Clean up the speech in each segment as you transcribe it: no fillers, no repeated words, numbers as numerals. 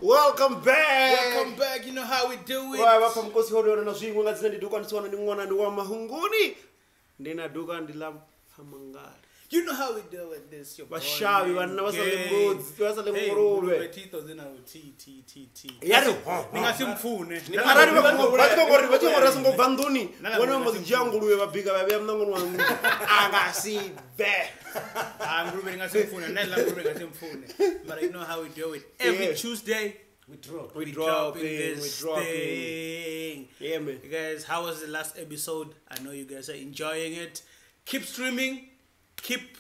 Welcome back. Welcome back. You know how we do it. You know how we do it. This your boy. But you know how we do it. Every Tuesday we drop. We drop in this thing. Yeah, man. You guys, how was the last episode? I know you guys are enjoying it. Keep streaming. Keep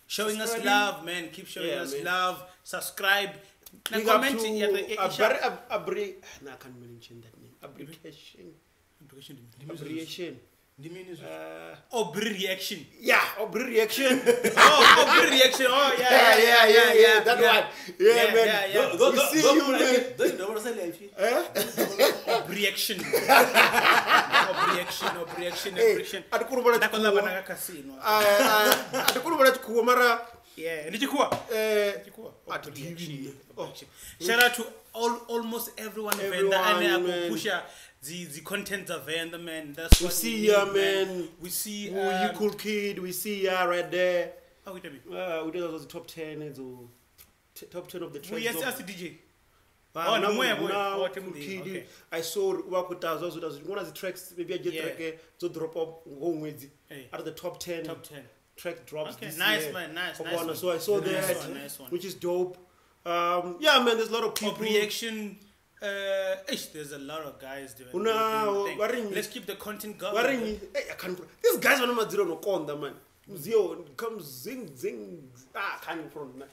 showing us love, man. Keep showing us love. Subscribe. Now comment. I can't mention that name. Abbreviation. Aubrey reaction. Yeah, Aubrey reaction. Oh, Aubrey reaction. Oh, yeah. That one. Yeah, man. Yeah. We see you, man. Aubrey reaction. Aubrey reaction. Yeah, shout out to almost everyone. Everyone, pusha the content of Venda, man. That's we see ya, man. We see you cool kid. We see ya right there. Oh, we did. We did the top 10. Top 10 of the trends. Yes, as the DJ. Oh, no, okay. I saw one of the tracks. Maybe I get track to drop up with out of the top 10. Top 10 track drops. Okay, this nice year. Man, nice one. So I saw that, nice one. Which is dope. Yeah, man, there's a lot of people. Reaction. There's a lot of guys doing. Let's keep the content going. Hey, I can't. These guys are not zero no konda, man. Zio comes zing zing. Ah, can't from man.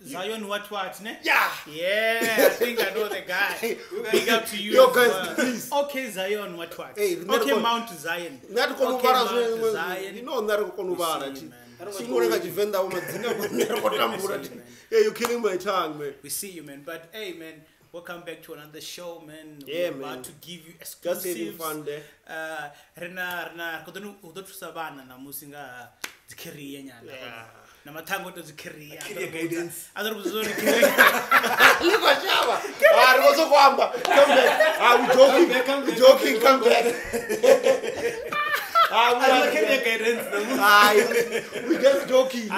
Zion what ne? Yeah. Yeah, I think I know the guy. Big up to you. Yo guys, please. Okay, Zion what. Hey, okay, Mount Zion. Okay, Mount Zion. You know yeah, you're killing my tongue, man. We see you, man. But hey, man, welcome back to another show, man. Yeah, We're man. About to give you exclusives. Just having fun there. Rena na musinga career nyana. Namathango to career. Career guidance. Other was only Look at Shaba. Come back. Ah, we joking. We joking. Come back. We just joking.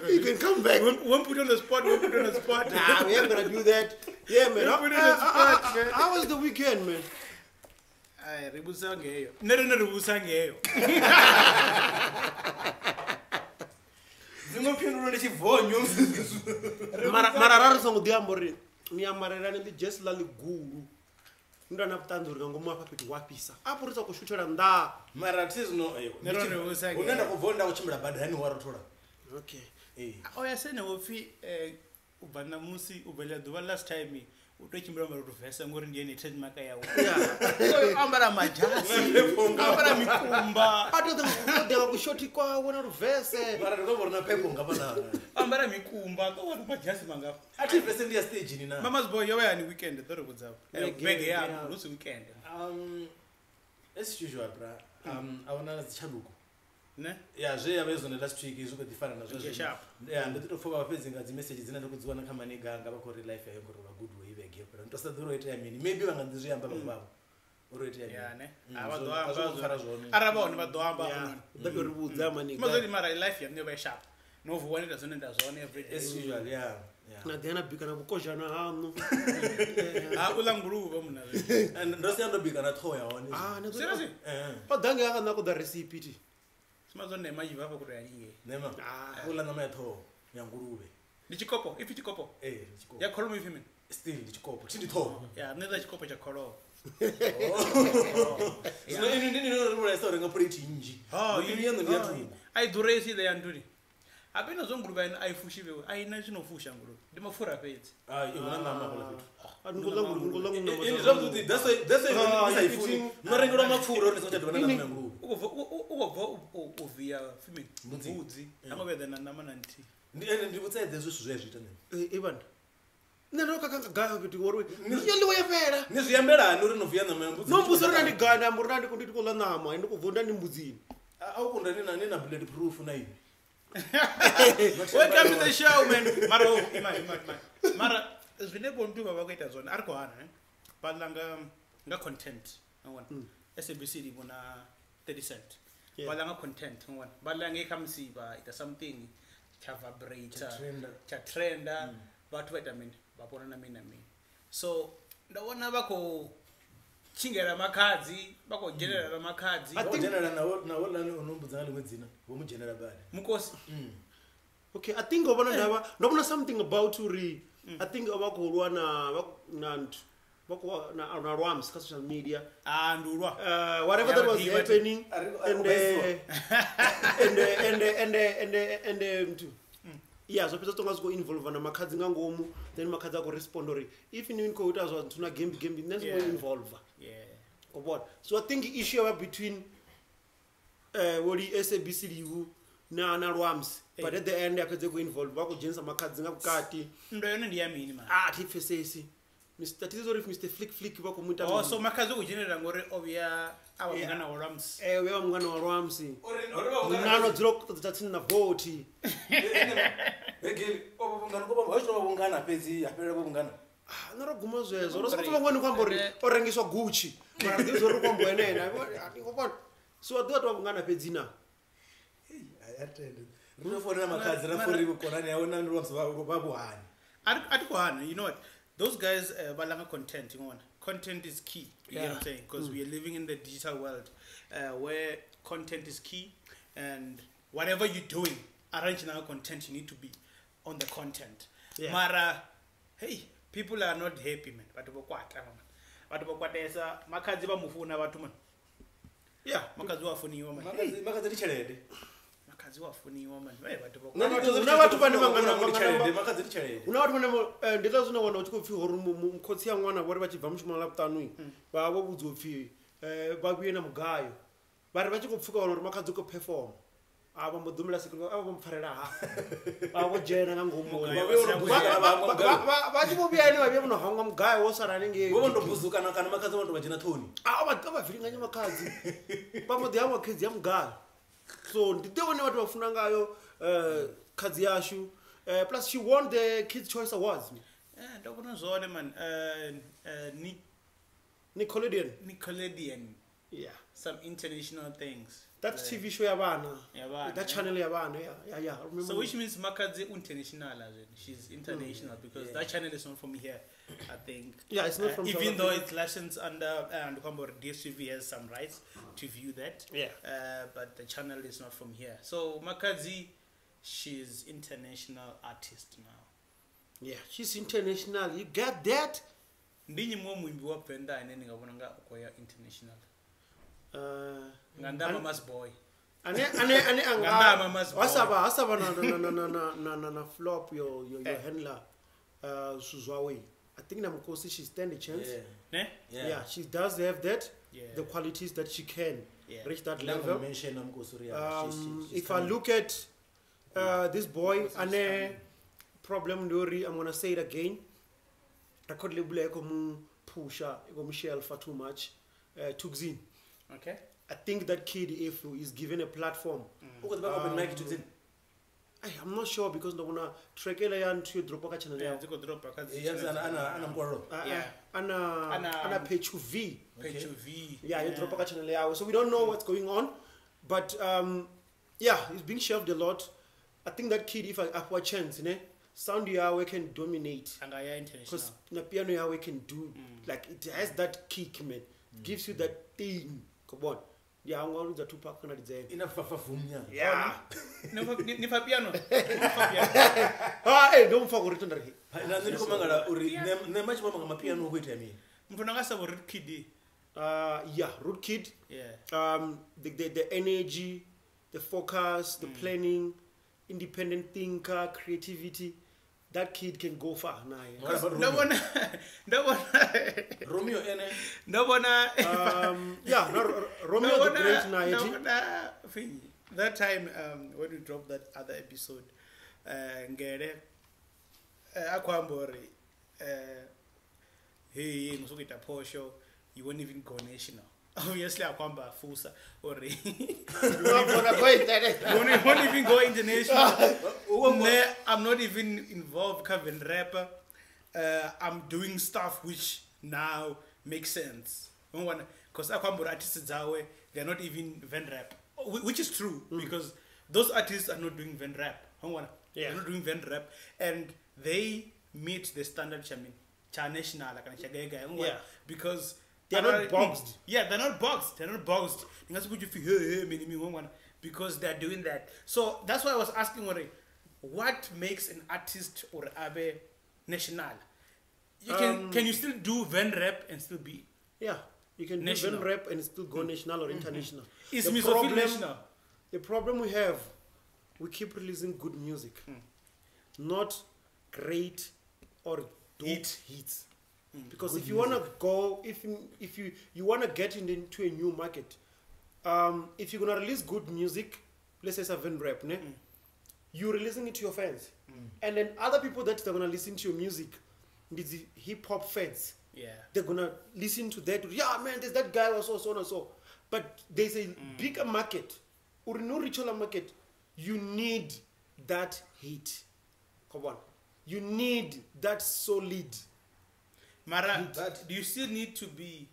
You can come back. Won't put on the spot. Won't put on the spot. Nah, we ain't gonna do that. Yeah, man. Put on the spot, man. How was the weekend, man? Ay, ribusa ngeyo. No, ribusa ngeyo. Mara songo diambori. Ni amarelani ndi just la ligulu. Ndo na vhutanzi uri nga ngomu afha fhethu wa fhisa. Afho ri sa khou shuthela nnḓa. Mara thi zwino une nda khou bva nda khou tshimbila badani wa rothola. Okay. O ya sene wo pfi u bva ṋamusi u bvelela ḓuvha last time u tou tshimbila ambara luvese ngori ndi ene trademark yawe. So ambara majasi, ambara mikumba. A to ḓo kushoti kwawe na luvese. Mara ndi khou vhona phepho nga fhana. Ambara mikumba, ko wona majasi mangafha. A thi vese ndi ya stage ni na. Mama's boy yo ya ni weekend ḓo ri vhudza. Bege ya lusi weekend. As usual bra. A vhona dzi tshanduko. Ne? Yeah, zwe ya vha zwone last week zwi kho ḓi fana na zwe. Yeah, ndo ḓi to pfha fhedzi nga dzi message dzine ndo khou dzi wana kha maniga nga vha khou ri life yayo ngori vha good way vhege fhela. Ndo sa ḓi uri itea mini. Maybe vha nga ḓi zwi amba vhaṅwe vhavho. Uri itea mini. Yeah, ne. A vha ḓo amba zwone. Arali vha hone vha ḓo amba hone. Ḓo ri vhudza maniga. Mazoli mara life ya nṋe vha sharp. No vuwa nda zwone nda zwone every day. As usual, yeah. Yeah. Na ḓi na bika na vhukozhana haṋu. Ah, u ḽa nguluvhe muna. Ndo sia ndo bika na ṱhoho ya hone. Ah, ne. Seriously? Eh. O dange ya nga na recipe ti. Simazo nema yiva hafha kuri yaninge. Nema. U ḽa ṋama ya ṱhoho ya nguluvhe. Ndi tshikopo, ipfi tshikopo. Eh, ndi tshikopo. Ya kholomo ipfi mini? Still ndi tshikopo, thi ndi ṱhoho. Ya, nṋe ḽa tshikopo tsha kholomo. Zwino inwi ndi ni ri vhulaisa u renga plate nnzhi. Inwi yaṋu ndi ya thungo. A i ḓuresi iḽa ya nduni. Habe na zwo nguluvhe a i fushi vhewe a ina zwino fusha nguluvhe ndi mapfura fhedzi. Ah, i huna ṋama hafhaḽa fhethu. A ndi khou ḽa nguluvhe, ndi khou ḽa nguluvhe. Ndi zwavhuḓi, that's why ndi sa i funi. No rengelwa mapfura uri ni songo tsha dovha na ṋama ya nguluvhe. U khou bva u via female mbudzi a ngo vhuya na ṋama na nthihi. Ndi ende ndi vhutsedze hezwo zwithu zwe zwi ita nṋe. Ivan. Nṋe ndo khakha nga gai fhethu ngori yo ḽiwa ya fhela. Ni zwi ambelani uri no via ṋama ya mbudzi? No mbudzisa uri ndi gai, nda amba uri ndi khou ḽa ṋama, ndi khou bva ndi mbudzini. A u kunda ni na ni na bullet proof na ini. Welcome to the show, man. Mara mara zwine vho Ntuba vha khou ita zwone a ri khou hana, vha ḽa nga content, ngona. SABC di vhona 30 cent. Vha ḽa nga content, ngona. Vha ḽa nge khamusi vha ita something tsha vibrator, tsha trenda, vhathu vha ita mini, vha vhona na mini na mini. So nda vhona vha khou tshingela makhadzi, vha khou dzhenelela na makhadzi. Vha dzhenelela na wo lani o no mbudza nga ḽiṅwe dzina, vho mu dzhenela badi. Mukosi. Okay, I think vhona ndavha, ndo vhona something about uri I think vha khou lwa na nthu. Vha khou na Rwams kha social media. Ah, ndi ulwa. Whatever that was happening and nthu. Yeah, so fhedza tonga zwi khou involve na makhadzi nga ngomu, then makhadzi a khou respond uri if ni khou ita zwa nthu na game nṋe zwi khou involve. Yeah. Go. So I think issue ya between woli SABC Livu na Rwams, but at the end ya fhedza khou involve vha khou dzhenisa makhadzi nga vhukati. Ndo yone ndi ya mini man? Ah, thi pfesesi. Mr. Tizori if Mr. Flick Flick vha khou muita. Oh, so makhadzi u dzhenelela ngori o vhuya a vha mungana wa Rwams. Eh, vha mungana wa Rwams. Uri no dzula u tsini na vote. Regeli o vhungana ko vha tshi vhungana fhedzi ya fhelela vho vhungana. Ah, no ro guma zwezwo. Ro soko vha ngoni kwamba uri o rengiswa Gucci. Mara ndi zwo ri kwamba ene na. Ndi khou vhona. So a ḓo tou vhungana fhedzi na. Ei, a tende. Ri no fonela makhadzi ra fori vhukonani yawe na Rwams vha vhuhani. A thi khou you know what? Those guys balanga content, you know. Content is key. You know what I'm saying? Because we are living in the digital world where content is key, and whatever you're doing, arranging our content, you need to be on the content. Yeah. Mara, hey, people are not happy, man. Batho ba kwata, man. Batho ba kwatesa, makhadzi ba mufuna batho, man. Yeah, makhadzi wa funiwa, man. Makhadzi ndi tshelede. Makhadzi wa funiwa, man. Hey, batho ba na vhathu vhane vha nga na tshelede, makhadzi ndi tshelede. Huna vhathu vhane ndi ḽa zwino wana u tshi khou pfi hori mukhotsi ya ṅwana vhori vha tshi bva mushumo la vhuṱanu vha vho vhudzwa upfi vha vhuye na mugayo. Vha ri vha tshi khou pfuka wana uri makhadzi u khou perform. A vha mbo ḓumela sekulu a vha mpfarela ha. Vha vho dzhena nga ngomu. Vha tshi vho vhuya ene vha vhuya vho no hangwa mugayo wo sala hanengei. Vho ndo buzukana kana makhadzi vho ndo vha dzhena thoni. A vha vilinganya makhadzi. Vha mbo ḓi hangwa khedzi ya mugayo. So ndi ḓe vhone vhathu vha funa ngayo khadzi yashu. Plus she won the Kids Choice Awards. Ndo vhona zwone man. Nickelodeon. Yeah. Some international things. That TV show ya vhana. That channel ya vhana. Yeah. I remember. So which means Makhadzi international as in. She's international because that channel is not from here, I think. Yeah, it's not from even though it's licensed under and DStv has some rights to view that. Yeah. But the channel is not from here. So Makhadzi, she's international artist now. Yeah, she's international. You got that? Ndi nyimwe muimbi wa Venda ane ndi nga vhona nga u khou ya international. Nganda Mama's boy. Ane anga hasaba na flop your handler Suzwawe. I think Namkosi, she stand a chance. Yeah. Ne? Yeah, she does have that. Yeah. The qualities that she can reach that level. Mention Namkosi, if I look at this boy, ane problem ndori, I'm gonna say it again. Record label eko mu pusha, eko mu shelf too much. Tugzin. Okay. I think that kid, if he is given a platform. Open mic Tugzin. I'm not sure because no wanna track ele ya nthu drop ka channel ya. Ana Page V. Page V. Yeah, you drop ka channel ya. So we don't know what's going on, but yeah, he's being shelved a lot. I think that kid, if I have a chance, ne, sound yawe can dominate. Because na piano yawe can do like it has that kick, man. It gives you that thing. Come on. Yeah, I'm going to Tupac kana design. Ina fafa. Yeah. Ni fa piano. Ah, eh, don't fuck with it. Na ndi ko mangala uri ne match ba manga piano go ita mini. Muthu nga sa Rude Kid. Yeah, Rude Kid. Yeah. The energy, the focus, the planning. independent thinker, creativity. That kid can go far now. Romeo ene. Yeah, no, Romeo the Great Naiti. That time when we dropped that other episode, ngere akwambori hey ngusukita posho, you won't even go national. Obviously akwamba fusa or you won't even go international. I'm not even involved Kevin rapper. I'm doing stuff which now makes sense. Because akwambori artists zawe, they're not even Ven rap, which is true because those artists are not doing Ven rap. Yeah. They're not doing Ven rap, and they meet the standard cha national yeah. Because they're not boxed. Yeah, they're not boxed. They're not boxed. Because they're doing that. So that's why I was asking, what makes an artist or abe national? You can you still do Ven rap and still be? Yeah, you can national. Do Ven rap and still go national or international. Is Misophil national? The problem we have, we keep releasing good music, not great or dope hits. Because good if you want to go, if you want to get into a new market, if you're gonna release good music, let's say Ven rap, ne? You're releasing it to your fans, and then other people that are gonna listen to your music, these hip hop fans, yeah, they're gonna listen to that. Yeah, man, there's that guy or so, so and so. But there's a bigger market, or no ritual market. You need that hit. Come on, you need that solid. Mara, do you still need to be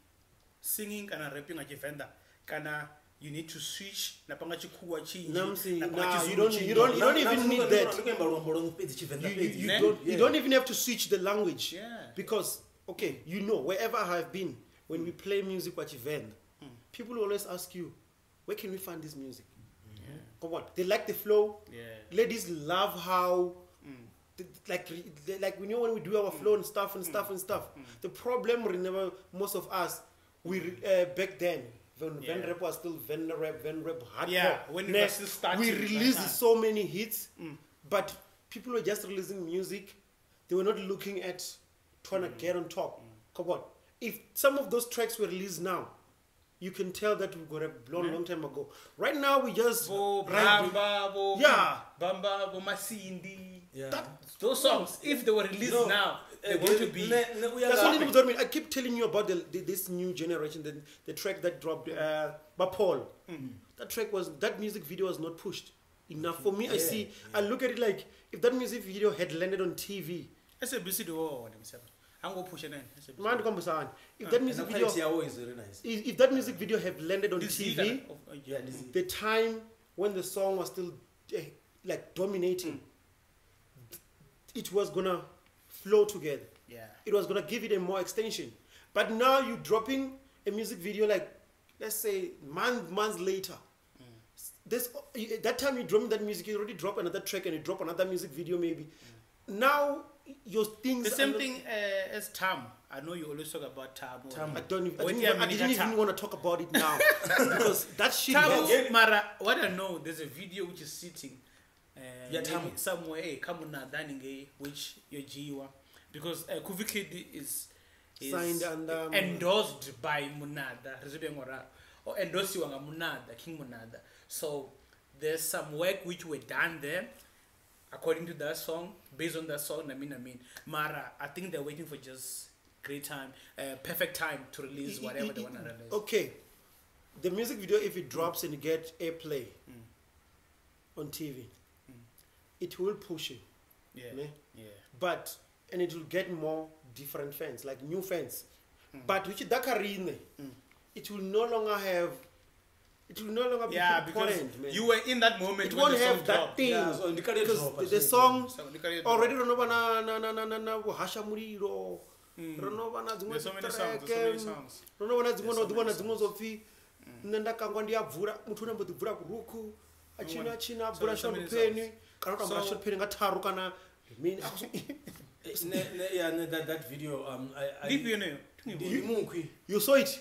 singing and rapping at Venda? Kana you need to switch. You don't even need that. You don't even have to switch the language. Yeah. Because okay, you know, wherever I have been, when we play music at Venda, people will always ask you, where can we find this music? Yeah. Come on, they like the flow. Yeah. Ladies love how. Like we know when we do our flow and stuff and stuff and stuff. The problem, remember, most of us, we back then when Ven rap was still Ven rap hardcore. Yeah, when it was still starting, we released so many hits, but people were just releasing music. They were not looking at trying to get on top. Come on, if some of those tracks were released now, you can tell that we got a blown long time ago. Right now, we just Bamba, Bamba, Masindi. Yeah. Those songs, if they were released now, they're going to be. That's what I mean. I keep telling you about this new generation, the track that dropped, Bapol. That track was, that music video was not pushed enough for me. Yeah. I see. I look at it like if that music video had landed on TV. SABC I'm going to push it in. If that music video is very nice. If that music video had landed on TV, the time when the song was still like dominating, it was gonna flow together. Yeah. It was gonna give it a more extension. But now you're dropping a music video like, let's say months later. That time you dropped that music, you already drop another track and you drop another music video maybe. Now your things. The same thing as Tam. I know you always talk about Tam. I didn't even want to talk about it now because that shit. Tam, Mara, what I know, there's a video which is sitting. Somewhere, which your Jiwa, because Koofy Kid is signed and endorsed by Munada, or endorsed Munada, King Munada. So there's some work which were done there, according to that song, based on that song. Mara, I think they're waiting for just great time, perfect time to release whatever they want to release. Okay, the music video, if it drops and you get airplay on TV. It will push you. Yeah. Ne? Yeah. But, and it will get more different fans, like new fans. But which Dakarine, it will no longer have, it will no longer be important, man. You were in that moment. It won't have that thing. Yeah, so because the song already Ronova na na na na na Hasha Muriro. Ronova na There's so many songs. There's so many songs. Ronova na dzimwe no dzimwe zopfi nenda kangwa ndiyabvura muthu unambodibvura kuruku achina china bvura short pen. That video, I you saw it?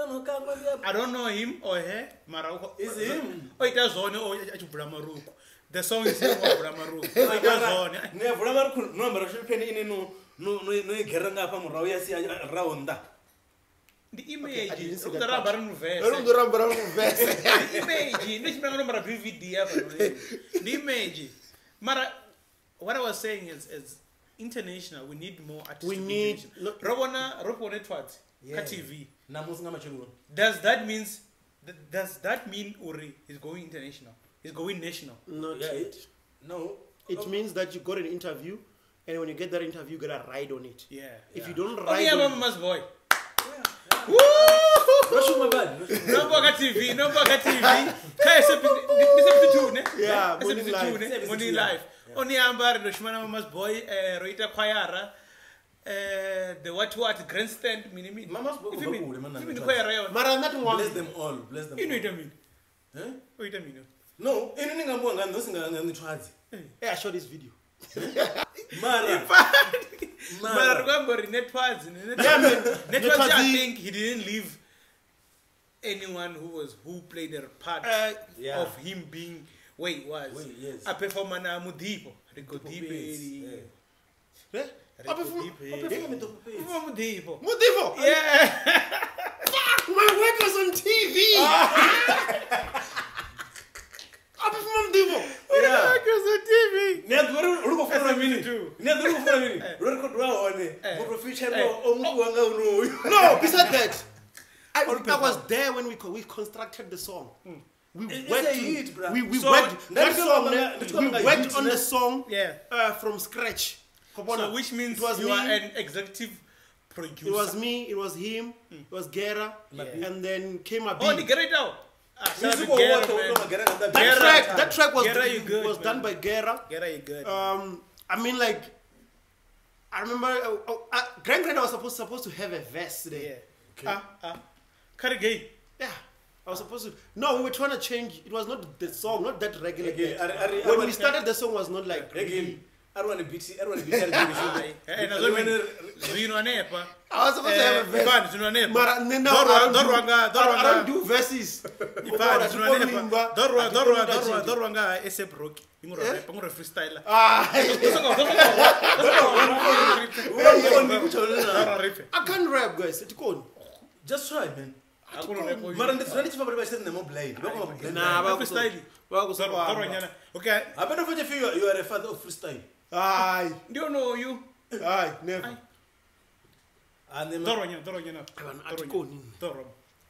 I don't know him or her. Mara is him. O ita zwone o a tshi bvula marukhu. The song is him o bvula marukhu. O ita zwone. Ni a bvula marukhu no ambara shulupeni ine no no no i gera nga hafha murahu ya sia raunda. Ndi image. O ḓo ramba ri muvese. O ḓo ramba ri muvese. Ndi image. Ndi tshi nga nombara BVD hafha. Ndi image. Mara what I was saying is international. We need more artists. We need Robona Robona Twat ka TV. Does that mean Uri is going international? He's going national? Not yeah, yet. No. It means that you got an interview, and when you get that interview, you gotta ride on it. Yeah. If you don't ride on it, Mama's boy. Yeah. Woo! No Boga TV, no Boga TV. Yeah, morning live. Morning live. Oni amba ri shumana Mama's boy, roita choir. The what grandstand mini mini. Mama's boy. Mara not one. Bless them all. Bless them. You know what I mean? Eh? What I mean? No, inu ningambuwa nga ndosinga ngani. Hey, I shot this video. Mara. Mara remember Netwads. Yeah, man. Netwads, I think he didn't leave anyone who played a part of him being where he was. Wait, yes. A performer na Mudipo. Rigodipe. Eh? Mudipo. Mudipo. Yeah. Fuck, my work was on TV. Mudipo. Yeah. Work was on TV. No, besides that, I was there when we constructed the song. Mm. We worked. We worked that song. We worked on the song. Yeah. From scratch. So which means it was you me, are an executive producer. It was me, it was him, it was Gera, and then came a Oh, the Gera now. That track was, Gera, you good, was done by Gera. Gera, you good. I mean, like, I remember Grand Grand was supposed to have a verse today. Yeah. Okay. Yeah. I was supposed to. No, we were trying to change. It was not the song, not that regular. When we started, the song was not like. Really, I don't want to beat. I was supposed to have a verse. I don't do verses. I can't rap, guys. Just try, man. Okay. I better feel you are a father of freestyle. Aye. Do you know you? Aye, never.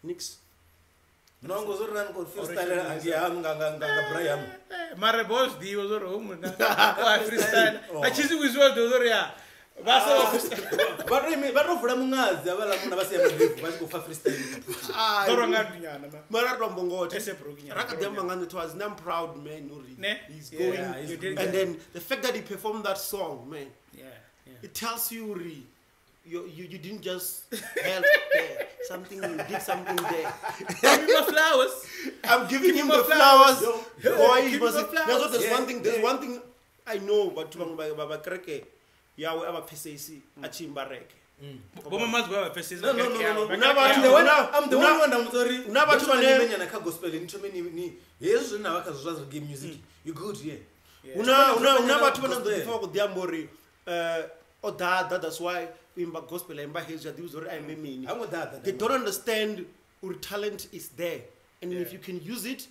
Nix. No ngo zori nani ko freestyle angi nga Brian. Mara boss di o zori homu na. Wa freestyle. A chizi wizwa do zori ya. Ba ba vula mungazi abala muna ba siya madivu ba go fa freestyle. Doro nga dunyana ma. Mara rombongote. Ese broke nyana. Raka demba ngani it was I'm proud man uri. He's going and then the fact that he performed that song, man. Yeah. Yeah. It tells you uri you didn't just help there. Something you did something there. Give me my flowers. I'm giving him the flowers. Boy, flowers. There's one thing. There's one thing I know, but baba kreke. Yawe aba PCC achimba reke. Boma mazwe aba PCC. No. I'm the one I'm sorry. Una bathu bane ka gospel ni thome ni hezwi na vha kha zwa game music. You good here. Una bathu bana ndo go diambori o dada, that's why imba gospel imba hezwi adi uzori I mini. They don't understand your talent is there, and if you can use it,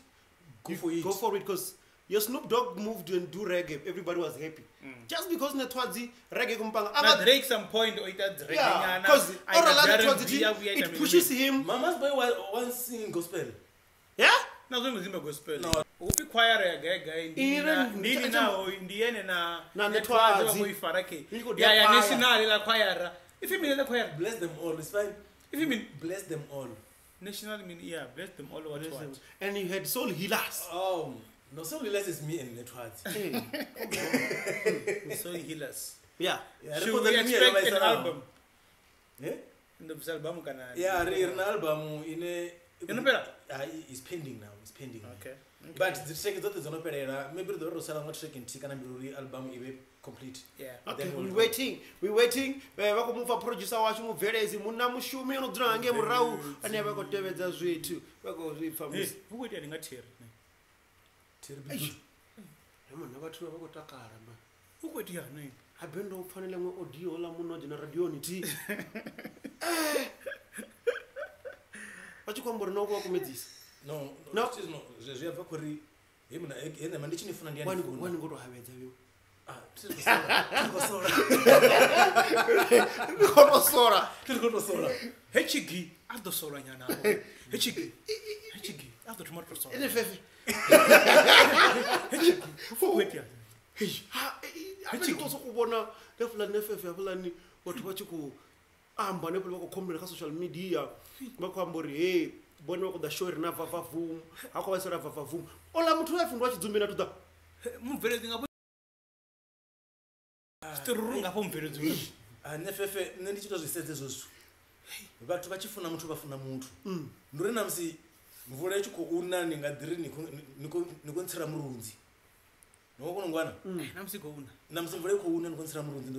go for it. Go for it, because your Snoop Dogg moved and do reggae, everybody was happy. Just because Netwazi reggae kumpanga. Now Drake some point or it Drake. Yeah, because it pushes him. Mama's boy once sing gospel. Yeah? Na zo mzimba gospel. No. Upi choir ya gaga ndini na ndiene na Netwazi ko ifarake. Yeah, yeah, national la choir. If you mean la choir, bless them all, it's fine. If you mean bless them all. National mean yeah, bless them all what. And you had soul healers. Oh. No, soul healers is me and Netwazi. Soul healers. Yeah. Should we expect an album? Yeah? The album kana. Yeah, an album in Yo no fhela? Is pending now, is pending. Okay. But dzi track dzoṱhe dzo no fhelela, maybe ri ḓo ro sala nga track nthihi kana mbili uri album i vhe complete. Yeah. Okay, Then we'll we're waiting. We're waiting. Vha khou mupfa producer washu mubveledzi munna mushumi ono dzula ngei murahu ane vha khou tevhedza zwithu vha khou zwi pfa musi. Hu khou itea ndi nga Terry. Terry Eish. Mona vhathu vha khou takala man. Hu khou itea ni. Habe ndo pfanela ṅwe audio ḽa muno dzhena radioni thi. Vha tshi khou amba uri no vha kumedzisa. No, No. no, zwi a bva khori he muna he nama ndi tshi ni funa ndi a ni Wani funa. wani ngo to havhedza vho. Ah, thi ri khou sola. Thi ri khou sola. Ndi khou to sola. Thi ri khou to sola. Hechigi a ḓo solwa nyana. Hechigi. Hechigi a ḓo thoma to sola. Ene fefe. Hechigi. Hu khou itea. Hei, ha ha ndi khou sokou vhona hafhaḽani fefe hafhaḽani vhathu vha tshi khou amba hanefhaḽa vha khou complain kha social media vha khou amba uri hey vhone vha khou ḓa show ri na vavavum ha khou vhaisala vavavum ola muthu we a pfhi ndi wa tshidzumbe na tuḓa Mubveledzi nga Stiruru nga fho mubveledzi. Ah, nṋe fefe nṋe ndi tshi to zwi sedza hezwo zwithu. Vhathu vha tshi funa muthu vha funa muthu. Ndi uri namusi mvula i tshi khou na ni nga ḓi ri ni khou ntsira murunzi. Ni khou kona u ngwana? Na musi khou na. Namusi mvula i khou na ni khou ntsira murunzi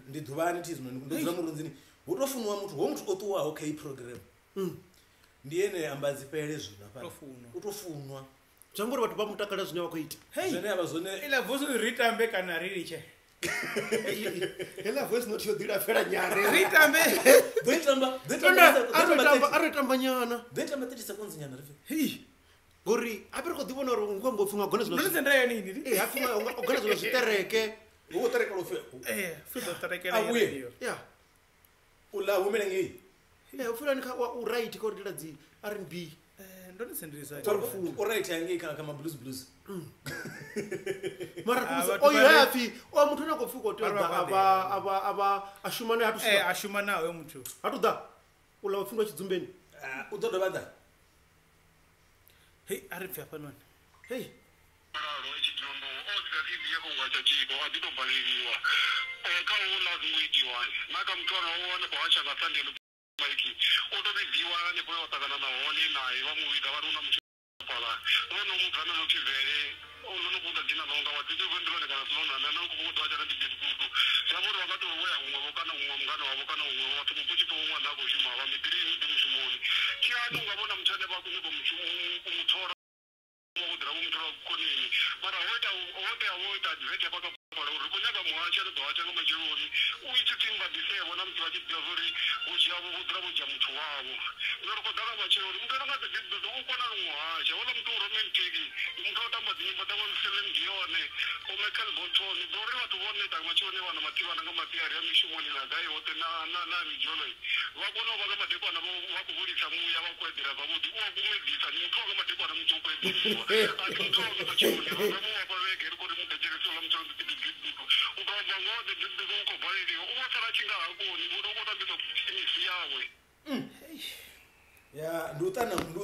ndi ḓuvhani thi zwino ndo dzula murunzini. Hu to funiwa muthu, ho muthu o ṱuwaho kha iyi program. Ndi ene amba dzi fhele zwino hafhaḽa. To funwa. U to funwa. Zwi amba uri vhathu vha mutakala zwine vha khou ita. Hey. Zwine avha zwone Ila voice ri tambe kana ri litshe. Heiḽa voice note yo ḓi lafhela nyana. Ri tambe. ḓo i tamba, ḓo i tamba, A ri tamba nyana. ḓo i tamba 30 seconds nyana ri pfe. Hei. Ngori habe ri khou ḓi vhona uri u khou amba upfhi nga gona zwino. Ndo senda yone ini. Eh, hapfi nga gona zwino zwiṱereke. Hu khou ṱerekela upfi Futhi ḓo ṱerekela. A vhuye. Yeah. u ḽa humele ngei. Eh, upfhi kha u right kha uri dzi R&B. Ndo ni sendisa. U right hangei kha ma blues blues. Mara Ah, kusa vhathu oyo vha ri- hapfi o muthu ane a khou pfi u khou tea u Vha ri ḓa vha a vha a vha a shuma naye ha tu swika. A shuma nawe muthu. Ha tu ḓa. U ḽa upfi ndi wa tshidzumbeni. U ḓo dovha ḓa. Hei, a ri pfi hafhanoni. Hei. Mulalo i tshi dzumbo o dzula TV ya khou hwatsha tshiko a ḓi to baleliwa kha houḽa a songo itiwa na kha muthu ano o hanefho hasha nga Sunday Mike o to vhidziwa hanefho wa ṱangana na hone naye vha mu vhidza vha ri una muthu fhala vho no mu bvana no pfi vele o no no kuda dzina ḽonga wa ḓi vho ndilone kana silona na no ku ḓo atsha na dibudu zwi amba uri vha nga to vhuya huṅwe vho kana huṅwe mungana wavho kana huṅwe vhathu vho tshi pfi ṅwana a khou shuma vha miḓini ndi mushumoni tshiani unga vhona muthu ane vha khou nyanga u mu thola vho ḓira vho muthu wa konini mara ho ita ho tea ho ita advert hafha kha phala uri khou nyaga muhasho ane ḓo hatsha nga matsheloni u itshi pfi mbadisevho na musi vha tshi ḓivha uri vho dzhia vho ḓira vho dzhia muthu wavho zwino ri khou ḓa nga matsheloni muthu ane nga ḓi u kona lu muhasha houḽa muthu u romantic muthu o tamba dzinyimbo dza vho Celine Dion vho Michael Bolton ḓo uri vhathu vho neta matsheloni vha na mathivhana nga masiari a mishumoni na gai hoṱhe na midzholo vha kona u vha nga madekwana vha khou vhulisa muya vha khou eḓela zwavhuḓi u a kumedzisa ndi muthu wa nga madekwana muthu u khou eḓeliwa a thi muthu wa nga matsheloni vha mu wafha vhege ri khou ri mu thetshelese uḽa muthu u tou bva ngoho ḓi u khou baleliwa u vho sala tshi nga ha koni ngori u khou tambisa misi yawe. Ya ndi u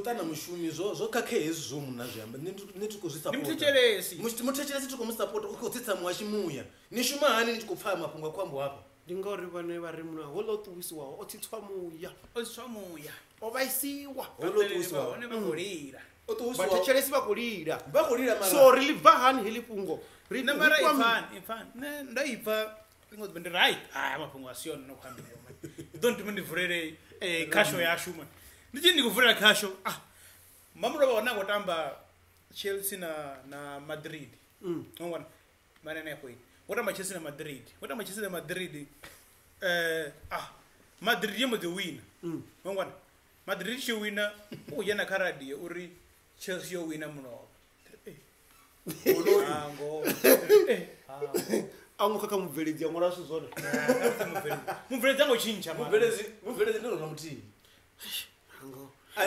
ṱana mushumi zwo khakhea hezwi zwo munna zwi amba nṋe thi khou zwi Ndi support. muthetshelesi. Muthetshelesi thi khou mu support u khou tsitsa muhashi muya. Ni shuma hani ni tshi khou pfa mafhungo a khou ambiwa hafha? Ndi ngauri vhane vha ri muna houḽa o ṱuwisiwaho o tsitswa muya. O tsitswa muya. O vhaisiwa. Houḽa o ṱuwisiwaho. Vhone vha khou lila. O ṱuwisiwaho. Vhathetshelesi vha khou lila. Vha khou lila mara. So ri ḽi bva hani heḽi fhungo? Ri Nṋe mara ri kwami- ipfani, ipfani. Nṋe ndo ipfa ḽiṅwe ḓuvha ndi ri hai, haya mafhungo a si one no khou ambiwa man. Ndi ḓo ntuma ndi vulele khasho yashu man. Ndi tshi ndi khou vulela khasho, ah mamulovha hone a khou tamba Chelsea na Madrid. Wa vhona? Mara hanefho ini. Wo tamba Chelsea na Madrid. Wo tamba Chelsea na Madrid. Madrid yo mbo ḓi wina. Wa vhona? Madrid tshi wina u khou dzhena kha radio uri Chelsea yo wina mulovha. Ah, ngoho. A ngo khakha mubveledzi a ṅwala zwithu zwone. Mubveledzi a ngo tshintsha mara. Mubveledzi ndi rona muthihi.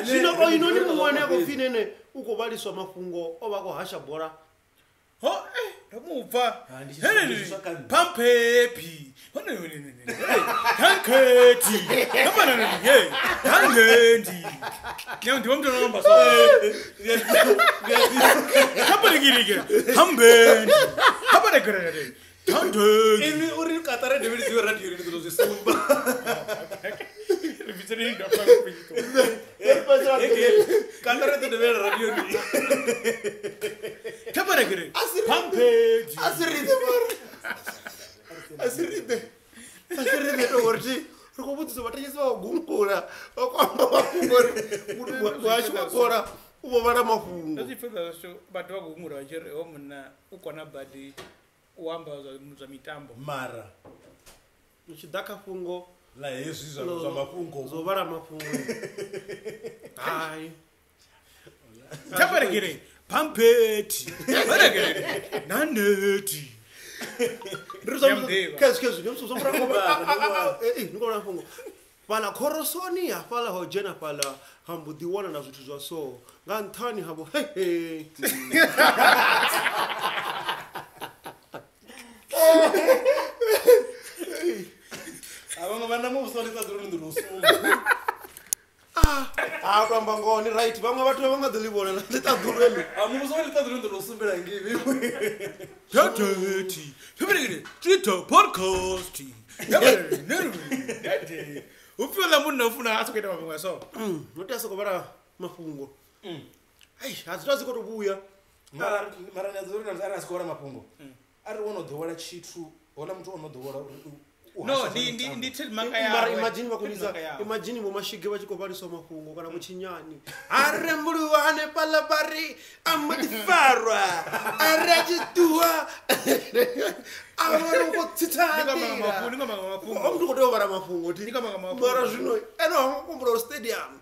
Zwino oinoni muṅwe ane a khou pfi nene u khou vhaliswa mafhungo o vha khou hasha bola. Ho ndo mu pfa. Ah, ndi tshi Hele, ndi tshi swa kha nṋe. Pampepi. Tanketi. Hey, tangendi. Nyawo ndi muthu amba so. Kaparekirike. Hambendi. Kaparekirike. Tangendi. Inwi uri Qatar ndi vhilidziwe radio ndi ḓo zwi sumba. Ri bvitseni ndo pfa. Kana ri ḓo dovhela radioni. Thabarekere. Pampage. Asiride mara. Asiride. Asiride to uri ri khou vhudzisa vhathetshelesi vha u gungula vha khou amba mafhungo uri muhasho wa bola u vho vhala mafhungo. Ndo zwi pfha zwashu vhathu vha gungula vha tshi ri ho munna u kona badi u amba zwa mitambo. Mara u tshi ḓa kha fhungo la hezwi zwa mafhungo zwo vhala mafhungo. Hai. Thabarekere. Pampage. Thabarekere. Naneti. Fhala khorosoni hafhaḽa ho dzhena fhaḽa ha mbo ḓi wana na zwithu zwa so nga nṱhani ha vho he. Avhanwe vhana muvhuso ḽi ṱaḓulu ndi ḽo sumba. Ah, to amba ngoho ni right vhaṅwe vhathu vha nga ḓo ḽi vhona ḽi ṱaḓulu heḽi. A muvhuso ḽi ṱaḓulu ndi ḽo sumbela ngei. Thabarekere. Thabarekere. Twitter podcast. Upfi ḽa munna u funa a soko ita mafhungo a so. No tea soko vhala mafhungo. Ai, ha dzi khou tou vhuya. Mara mara na dzuri na a siko vhala mafhungo. Ari wo no ḓowela tshithu, hona muthu o no ḓowela uri No, ndi trademark ya. Mara imagine vha khonisa, imagine vho Mashige vha tshi khou vhaliswa mafhungo kana vho Tshinyani. A rembuluwa hanefhaḽa vha ri a mbo ḓi farwa. A ri a tshi ṱuwa. A vha ri u khou tsitsa nḓila. Ndi nga mafhungo. O muthu u khou tea u vhala mafhungo thi. Ndi nga mafhungo. Mara zwino ene wa humbula uri stadium.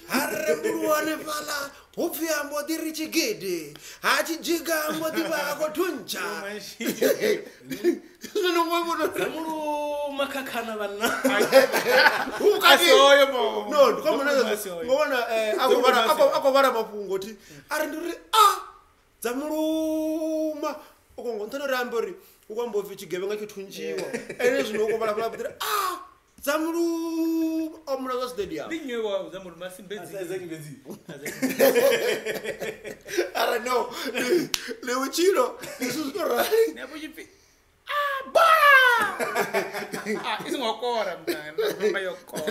A rembuluwa hanefhaḽa hu pfi a mbo ḓi ri tshigidi. Ha tshi dzhiga a mbo ḓi vha a khou thuntsha. Zwino ngo vhona Muluma khakhana vhanna. Asoyo mo. No, ndi khou vhona ngo vhona a khou vhala mafhungo thi. A ri ndi uri a dza muluma. U khou nṱhani uri ambe uri u khou amba upfi tshigevhenga tsho thuntshiwa. Ene zwino u khou vhala fhaḽa uri a dza muluma o mula zwa stadium. Ndi nnyi wa dza muluma simbedzi. Isaac Mbedzi. Ara no. Le vhutshilo ndi zwithu zwo rali. Ndi apo tshipfi ah bola. Ah, isingo kora mntana, ngoma yo kora.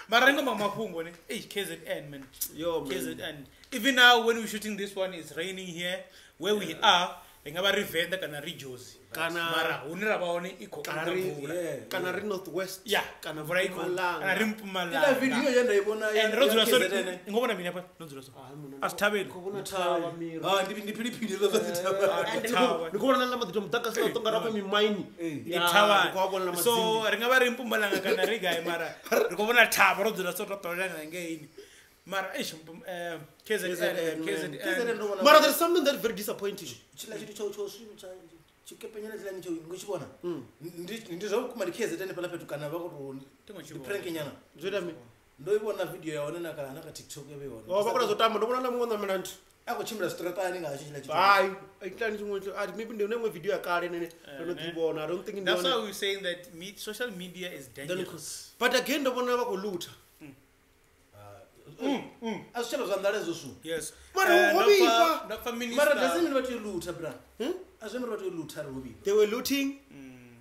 Mara ngoma mafhungo ne. Hey, KZN man. Yo man. KZN. Even now when we're shooting this one it's raining here where we are. Nga vha ri Venḓa kana ri Jozi. Kana mara hune ra vha hone i khou kana ri mvula. Kana ri Northwest. Yeah, kana mvula i khou kana ri Mpumalanga. Ila video ye nda i vhona And ro dzula so ngo vhona mini hafha? No dzula so. A si thavheli. Khou vhona thavha miri. Ah, ndi philiphili ḽo zwa dzi thavha. Ndi khou vhona na maḓi muḓagasi na tonga ra khou mimaini. Ndi thavha. So ri nga vha ri Mpumalanga kana ri gai mara ri khou vhona thavha ro dzula so ro ṱolela ngeini. Mara eish KZN KZN. Mara there's something that very disappointing. Tshila tshithu tsho tsho tshikepenyana tshila tsho ngo tshi vhona. Ndi zwa vhukuma ndi KZN fhala fhethu kana vha khou tou prank nyana. Zwo ita mini? Ndo i vhona video ya hone na ka TikTok ya vhe hone. Oh, vha khou zwo tamba ndo vhona na muṅwe ṋamela nthu. A khou tshimbila zwiṱiraṱani nga tshila tshithu. Hai, itani tshiṅwe a maybe ndi iṅwe video ya kale nene ndo no ḓi vhona. I don't think That's why we're saying that social media is dangerous. But again ndo vhona vha khou loota. A zwi tshela zwa nḓala hezwo zwithu. Yes. Mara ho vhifha. Ndo pfa minister. Mara doesn't mean vha tea u loota bra. A zwi mean vha tea u loota ri ho vhifha. They were looting.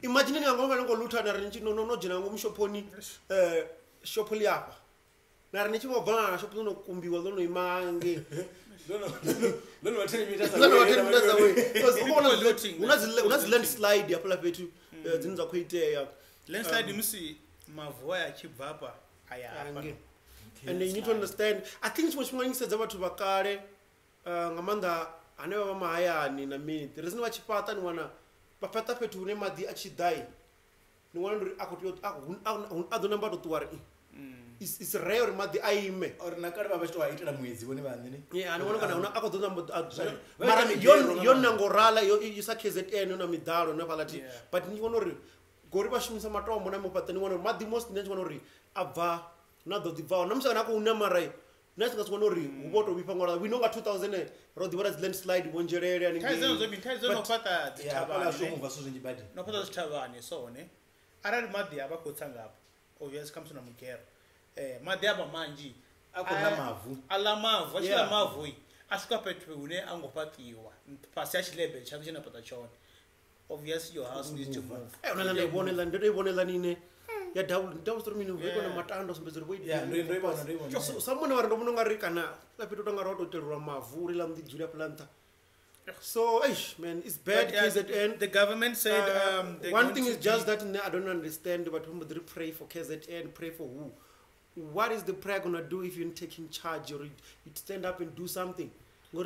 Imagine ni nga ngo loota na ri no no dzhena ngomu shophoni shopho ḽi afha. Na ri ni tshi vho bva na shopho no kumbiwa ḽo no ima ngei. No no vha 10 meters away. No 10 meters away. Because u vhona huna dzi landslide hafhaḽa fhethu dzine dza khou itea. Landslide musi mavu aya tshi bva afha aya afha. And you need to understand, I think tshiṅwe tshifhinga ngisedza vhathu vha kale nga maanḓa hanevha vha mahayani na mini. The reason vha tshi fhaṱa ni wana vha fhaṱa fhethu hune maḓi a tshi ḓai ni wana uri a khou tea a ḓo namba to ṱuwa ri it's rare uri maḓi a ime. Or na kale vha vha tshi tou a itela muedzi vhone vhaṋe ne. Yeah, ni wana kana huna a khou ḓo namba mara yo nango rala yo isa KZN yo na miḓalo na fhaḽa thi. But ni vhona uri gori vha shumisa matombo na mufhaṱa ni wana uri maḓi most ni tshi vhona uri a bva na ḓo ḓi bvaho na musi kana a khou na mara na tshi nga si vhona uri hu vho tou vhifha ngori we know nga 2000 ro ḓi vhona dzi landslide vho Nzhelele haningei. Thaidzo no fhaṱa dzi thavhani. Mubva zwithu zwinzhi badi. No fhaṱa dzi thavhani so ne. Arali maḓi a vha khou tsa ngafha obviously khamusi na mugero. Maḓi a vha manzhi a khou ḽa mavu. A ḽa mavu, a tshi ḽa mavu a swika fhethu hune a ngo fhaṱiwa fhasi ha tshilebe tshaṋu tshine na fhaṱa tshone. Obviously your house needs to move. Ndo i vhona ine Ya double story mini vho na matanda sumbedza uri vho Yeah, ndo ivhona. So someone wa ndo vhona ngari kana la fhethu tonga ro to itelwa mavu ri la ndi dzula planta. So, eish, man, it's bad. But, KZN. The government said one thing is just that I don't understand, but they pray for KZN, pray for who? What is the prayer gonna do if you're taking charge or you stand up and do something? No,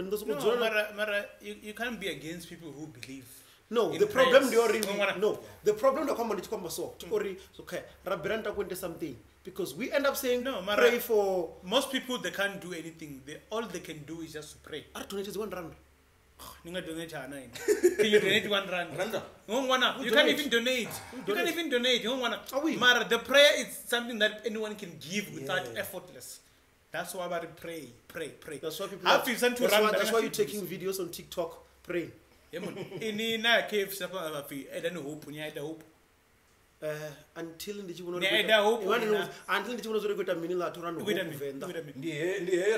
Mara, you can't be against people who believe. No, the problem no, the problem the common so okay, Rabranta went something because we end up saying no, Mara, pray for most people. They can't do anything. All they can do is just to pray. I donated 1 rand. Ninga donate Can you donate 1 rand? Randa. You can't even donate. You can't even donate. Mara, the prayer is something that anyone can give without effortless. That's why I pray, pray, pray. That's why people. That's why you're taking videos on TikTok praying. Ini na KFC apa hope ni aida hope. Until ndi ndichivona kuita mini la to run hope venda. Ndi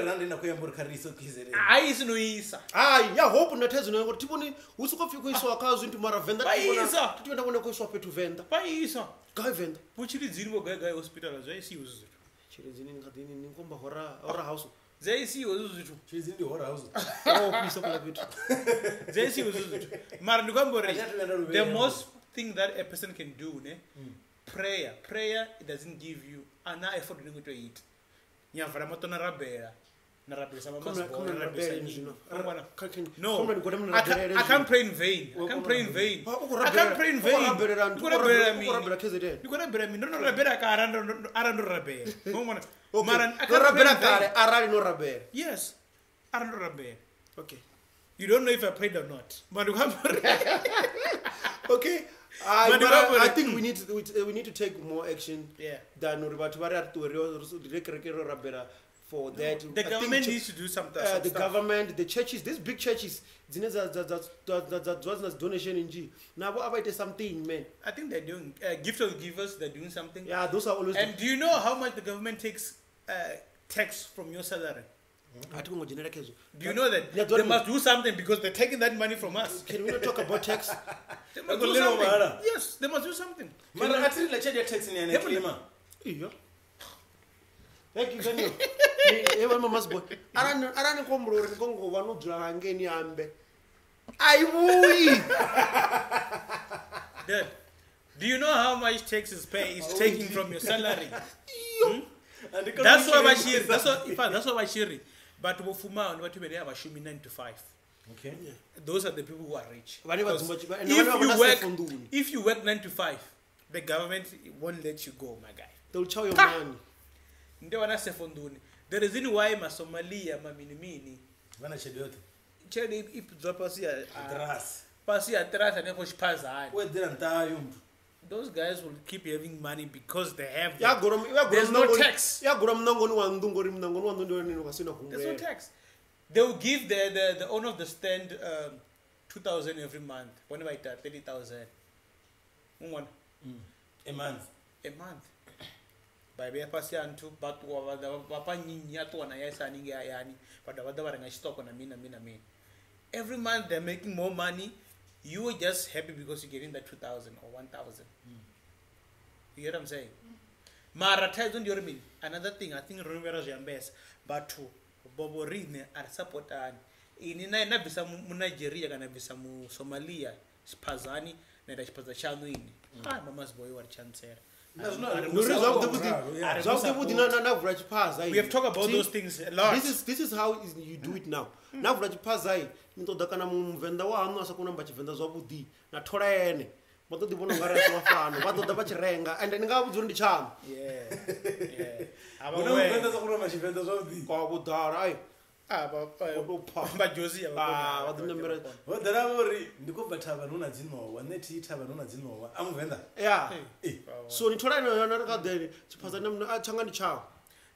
rand ina kuyambura khariso KZN. Hayi sinoyisa. Hayi ya hope na thedzo ngori tiboni usiko fika iswa ka zwintu mara venda tibona tibona bona kuiswa fhethu venda. Paisa. Ga venda. Buchiridzini bo ga ga hospital zwa isiwe zwithu. Chiridzini ngadini ni ngomba hora house. Zayisiwe zwithu. Chiridzini ndi hora house. Oh kuisa kula fhethu. Zayisiwe zwithu. Mara ndikwambori the most thing that a person can do, ne? Prayer. Prayer, it doesn't give you an effort to eat. No, I can't pray in vain. I can't pray in vain. I can't pray in vain. Yes. Okay. You don't know if I prayed or not. But okay. I think we need to take more action than for that. The government needs to do something. The government, the churches, these big churches, donation now about something, man. I think they're doing gift of givers. They're doing something. Yeah, those are always. And do you know how much the government takes tax from your salary? Do you know that they must do something because they're taking that money from us? Can we not talk about tax? They must do something. Yes, they must do something. Thank you, Daniel. Do you know how much tax is taking from your salary? That's why Bashiri. That's why Bashiri. But Bofuma and what you have assuming 9 to 5. Okay. Yeah. Those are the people who are rich. If you work 9 to 5, the government won't let you go, my guy. They'll chow your money. The reason why ma Somalia ma mini vana chedote. Chede ipdzwa pasi ya dress. Pasi ya dress and for chipazani. Those guys will keep having money because they have there's no tax. There's no tax. They will give the owner of the stand 2,000 every month. Whenever it 30,000. A month. A month. By pasi antu but every month they're making more money. You are just happy because you're getting that 2,000 or 1,000. You get what I'm saying? Mara another thing, I think but boborine are supportani. Ini na bisa mu Nigeria kana bisa mu Somalia, Spazani na da Spaza chanu ini. Ah, mama's boy war chancellor. We have talked about those things a lot. This is how you do it now. Now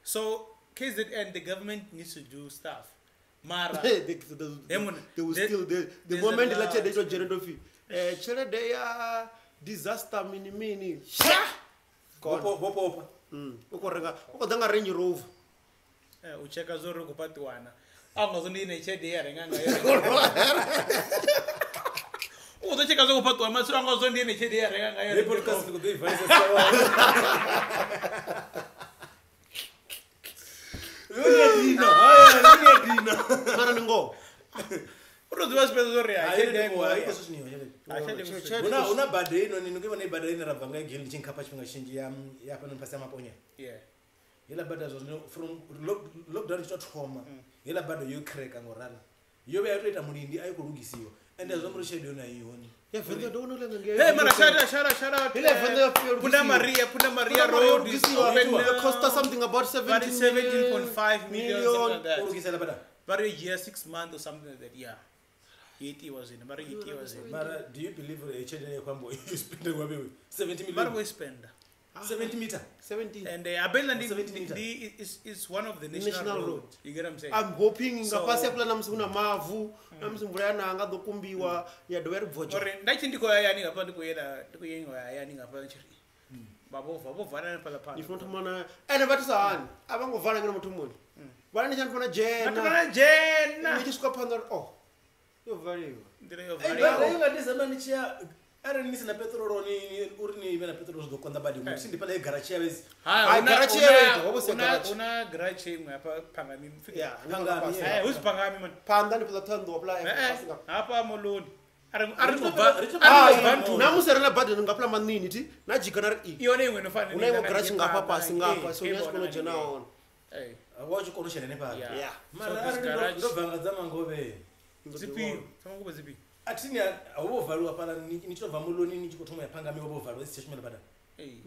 So KZN, the government needs to do stuff. Mara, they will still the moment they disaster mini mini. Range Rover. Ucheka zoro kupatiwana. Angazoni ne chede ya renga ngayo. U ḓo tsheka zwo fhaṱwa matshilo anga zwo ndi ene tshelede ya renga ngayo. Hey podcast ndi khou ḓo i valisa sa. Dina, haya dina. Mara ndi ngoho. U to ḓivha zwifhedza zwo ri ha tshelede Hayi ya hayi kusosiniwa tshelede. Huna huna bada ino ni ngivona ibada ine ra bva nga geli tshi nkhapha tshifhinga tshinzhi ya ya hafha noni fhasi ya Maponya. Yeah. Hela bada zwa zwino from lockdown tshi to thoma. Hela bada yo crack ngo rala. Yo vha ya to ita mulindi ayi khou lugisiwa. Ende zwa muri tshelede yone ayi hone. Ya Venḓa ndo vhona uḽa ngei. Hey mara shout out. Ile Venḓa ya feel Punda Maria Road is open now. It cost us something about 17 17.5 million something like that. U lugisela bada. But a year 6 months or something like that. Yeah. It was in. But it was in. Mara do you believe tshelede ya kwambo you spend ngwabe 70 million? But we spend 70 meter. 70. And Abela is one of the national road. You get what I'm saying? I'm hoping nga fhasi hafhaḽa na musi hu na mavu, na musi mvula ya na nga ḓo kumbiwa ya dovha ya ri bvodzho. Uri nda tshi ndi khou ya yani ngafha ndi khou yela ndi khou ya yani ngafha ndi tshi ri vha vho vala hanefhaḽa phanḓa. Ni funa thoma na ene vhathu sa hani a vha ngo vala ngeno muthomoni. Vhala ni tshi funa Vhathu dzhena. vha dzhena. Ni tshi swika phanḓa uri oh yo valiwa. Nḓila yo Hey, valiwa. bada yo nga December ni tshi ya arali ni sina petrol ni uri ni vhe na petrol zwi ḓo konḓa badi musi ndi phala garage ya vhezi. Hai, garage ya vhezi, ho vho sia garage. Huna garage iṅwe hafha Phangami. Yeah, Phangami, Eh, husi Phangami man. Phanḓa ndi fhaḽa ṱhanḓu wa pula Eh, fhasi nga. hafha Moloni. A ri ngo bva. Hai, na musi ri na badani nga pula maṋini thi na dzhiga na ri i. Yone iṅwe no fanela. Huna iṅwe garage ngafha fhasi ngafha so ni a tshi kona u dzhena hone. Eh. Wa tshi kona u shela hanefhaḽa. Yeah. Yeah. Mara So this arali garage- ndo bva nga dza Mangove. Dzifhio? Dza Mangove dzifhio? A thi ni ho vho valiwa fhaḽa ni tshi to bva Moloni ni tshi khou thoma ya Phangami ho vho valiwa i si tsha shumela badani. Eh.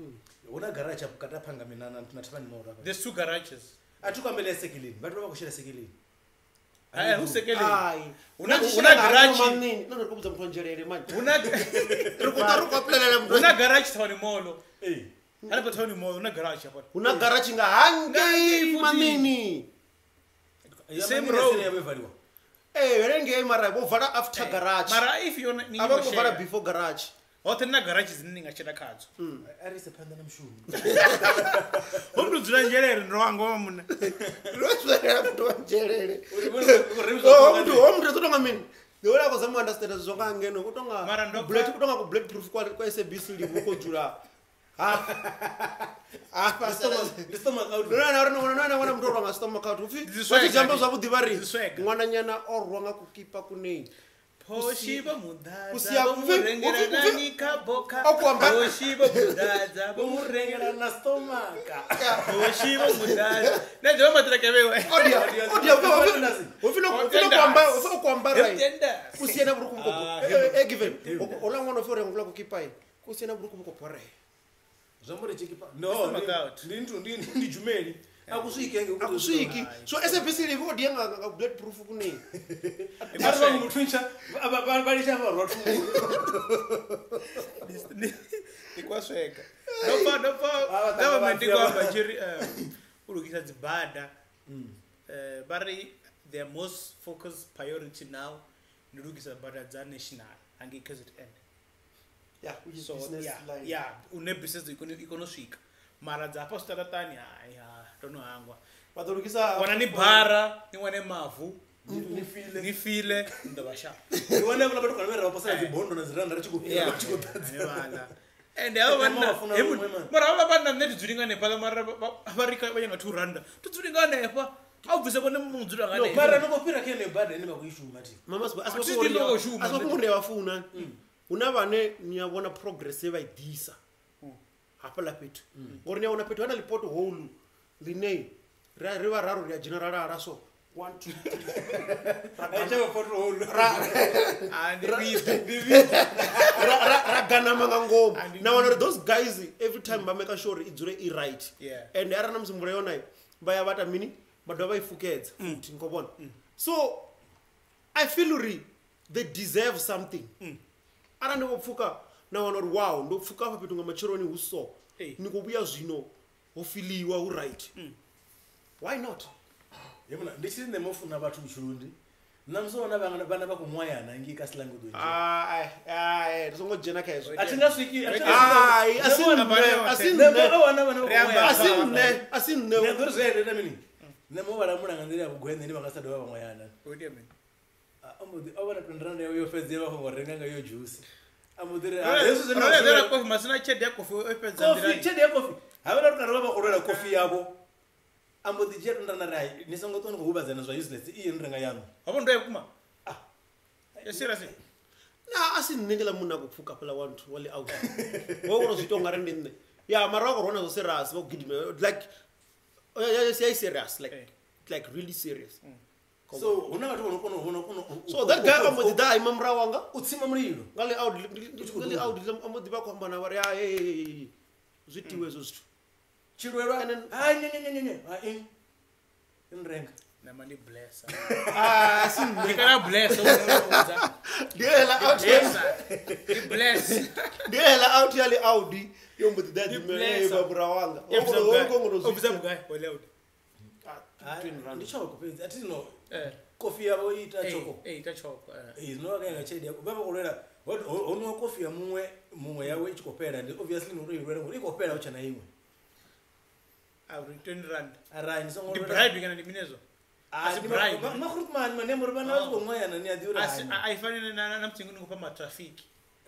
Huna garage vhukati ha Phangami na Thavhani Mall hafha. There's two garages. A thi khou ambela ya Sekeleni, vhathu vha vha khou shela Sekeleni. Eh, hu Sekeleni. Hai. Huna Na tshi huna shela nga garage. maṋini. Na ri khou vhudza muthu wa nzhelele manje. Huna Ri khou ṱwa ri khou apulela muthu. huna garage Town Mall. Eh. Hanefha Town Mall huna garage hafha. Huna garage nga hangei futhi. maṋini. Ya Same Maṋini road. ya vho valiwa. Eh, henengei mara vho vala after garage. Mara if yone ni A vha ngo vala shela. before garage. Hoṱhe ni na garage dzine ni nga shela khadzo. A ri ise phanḓa na mushumo. Ho mndu dzula nzhelele ndo wanga wa munna. Ro dzula muthu wa nzhelele. Uri Oh, muthu ho muthu ḓo tonga mini? Ndi wela khou zama u understand zwo nga ngeno u tonga Mara ndo bullet pfa- u tonga ku bullet proof kwa SABC livhu ko dzula. Ha. Hafha Ndi stomach out. Ndo na uri no na wana muthu o rwa nga stomach out. Upfi Dzi vha tshi swega amba ndi. zwavhuḓi vha ri Dzi swega. ṅwananyana o rwa nga kukipa kunei. Phoshi vho muḓadza Kusia- vho mu rengela nani kha bokha. O kuamba- Phoshi vho muḓadza vho mu rengela Na stomach. Phoshi vho muḓadza. Nṋe ḓivha maṱireke vhewe. Odia odia upfi no kuamba upfi o kuamba right. Tenders. Kusiana vhurukhu vhu khou eh given. Ola ṅwana upfi o renga kula kukipa i. Kusiana vhurukhu vhu khou borea. Zwa muri tshikipa. No, Stomach out. ndi ndi ndi ndi jumeli. Akuswiki ngeke Akuswiki. So SABC livhu odia nga bullet proof kunei. Ari vha muthu ntsha vha litsha vha rwa thungo. Ndi kwa swega. Ndo pfa Ah, vha government vha i khou amba tshi ri u lugisa dzibada. Vha ri their most focus priority now ndi lugisa bada dza national hangei KZN. Yeah, which is So business yeah, line. yeah, une business i kone u swika. Mara dza hafha zwiṱaraṱani hai ha ndo no hangwa. Vha ḓo lugisa Wana ni bara, ni wane mavu, Ni file. ni file, ni ḓo vha sharp. Ndi wane vhaḽa vhathu kana vhe ra vha posela dzi bondo na dzi randa ri tshi khou fhira vha tshi khou ḓadza. Hanevhaḽa. And havha Ema vhanna wa funa he luṅwe, mun- man. mara havha vhanna nṋe ndi dzuli nga hanefhaḽa mara vha ri vha nyanga 2 randa. Ndi dzuli nga hanefha. A u bvise vhone muṅwe dzula nga hanefha. Mara no khou fhira kha yeneyo bada ine vha khou i shuma thi. Mama a A thi ḓivhi vha khou shuma, si mafhungo ndi a vha funa. Hu na vhane ni a vhona progress ye vha i ḓisa hafhaḽa fhethu ngori ni a wana fhethu hana ḽi pothole ḽine ri vhararu ri a dzhena ra lala so 1 2 3 Ai tsha vha pothole. Ah, ndi vhiḓa. ra ganama nga ngomu na wana uri those guys every time vha make sure uri i dzule i right Yeah. and arali na musi mvula yona vha ya vha ta mini vha dovha vha i fukedza futhi ngo vhona so I feel uri they deserve something arali ndi khou pfuka na wana uri wow ndo pfuka hafha fhethu nga matsheloni hu so Hey. ni khou vhuya zwino ho filiwa hu right why not Ye muna ndi tshi nṋe mo funa vhathu vhutshiloni. Na musi wana vhana vha khou ṅwayana ngei ka slang ḓo nzhi. Ai, ai, ri songo dzhena kha hezwo A thi nga swiki a thi nga Ai, a si nṋe, a si Nṋe nṋe mo wana vhana vha Ri khou amba a si ṅwayana. nṋe a si Nṋe nṋe ḓo ri zwi a ita mini? Nṋe mo vha lamula nga nḓila ya vhugweṋe ine vha nga sa dovha vha ṅwayana. Ho itea mini? Ambo ḓi a vhona 20 rand yawe yo fhedza vha khou renga nga yo juice. Ambo ḓi ri hezwi zwine ra kofi masina tshelede ya kofi o fhedza nḓila. Tshelede ya kofi. Ha vha ri vha khou lwela kofi yavho. Ambo ḓi dzhia 20 rand ri ni songo ṱwa ni khou huvhadzana zwa useless iye ni renga yanu. Ho ndo ya vhukuma. Ah. Ya serious. Na a si nṋe ndi ḽa munna khou pfuka fhala wa nthu wa ḽi out. Wo ro zwi ita ungari ndi nṋe. Ya mara wa corona zwo serious vha gidime like yeah serious like really serious. So huna vhathu vho no kona u kona so that guy ambo ḓi ḓa ima murahu wanga u tsima mulilo nga ḽi out ḽi out ambo ḓi vha khou amba na vha ri a hey zwi tiwe hezwo zwithu. Tshilwelwa ha nye nye nye nye ha in renga. Nama ndi bless. Ah si nṋe kana bless o vhudza. Ndi hela out. Ndi bless. Ndi hela out ya ḽi Audi yo mbo ḓi ḓa ima murahu wanga. O bvisa vhugai wa ḽi Audi? Ndi tshoko fhedzi a thi no kofi yavho i ita tshoko. Ita tshoko. Zwino vha nga tshelede vha vha khou lwela ho nwa kofi ya muṅwe yawe i tshi khou fhela ndi obviously no tou i lwela ngori i khou fhela hu tshe na iṅwe. A ri 20 rand. Arali ni songo ndi bribe kana ndi minezo. A bribe. Makhurutmani mane muri vhana vha tshi khou ṅwayana ni a ḓi uri a i fani na mutsingo ni khou fha ma traffic.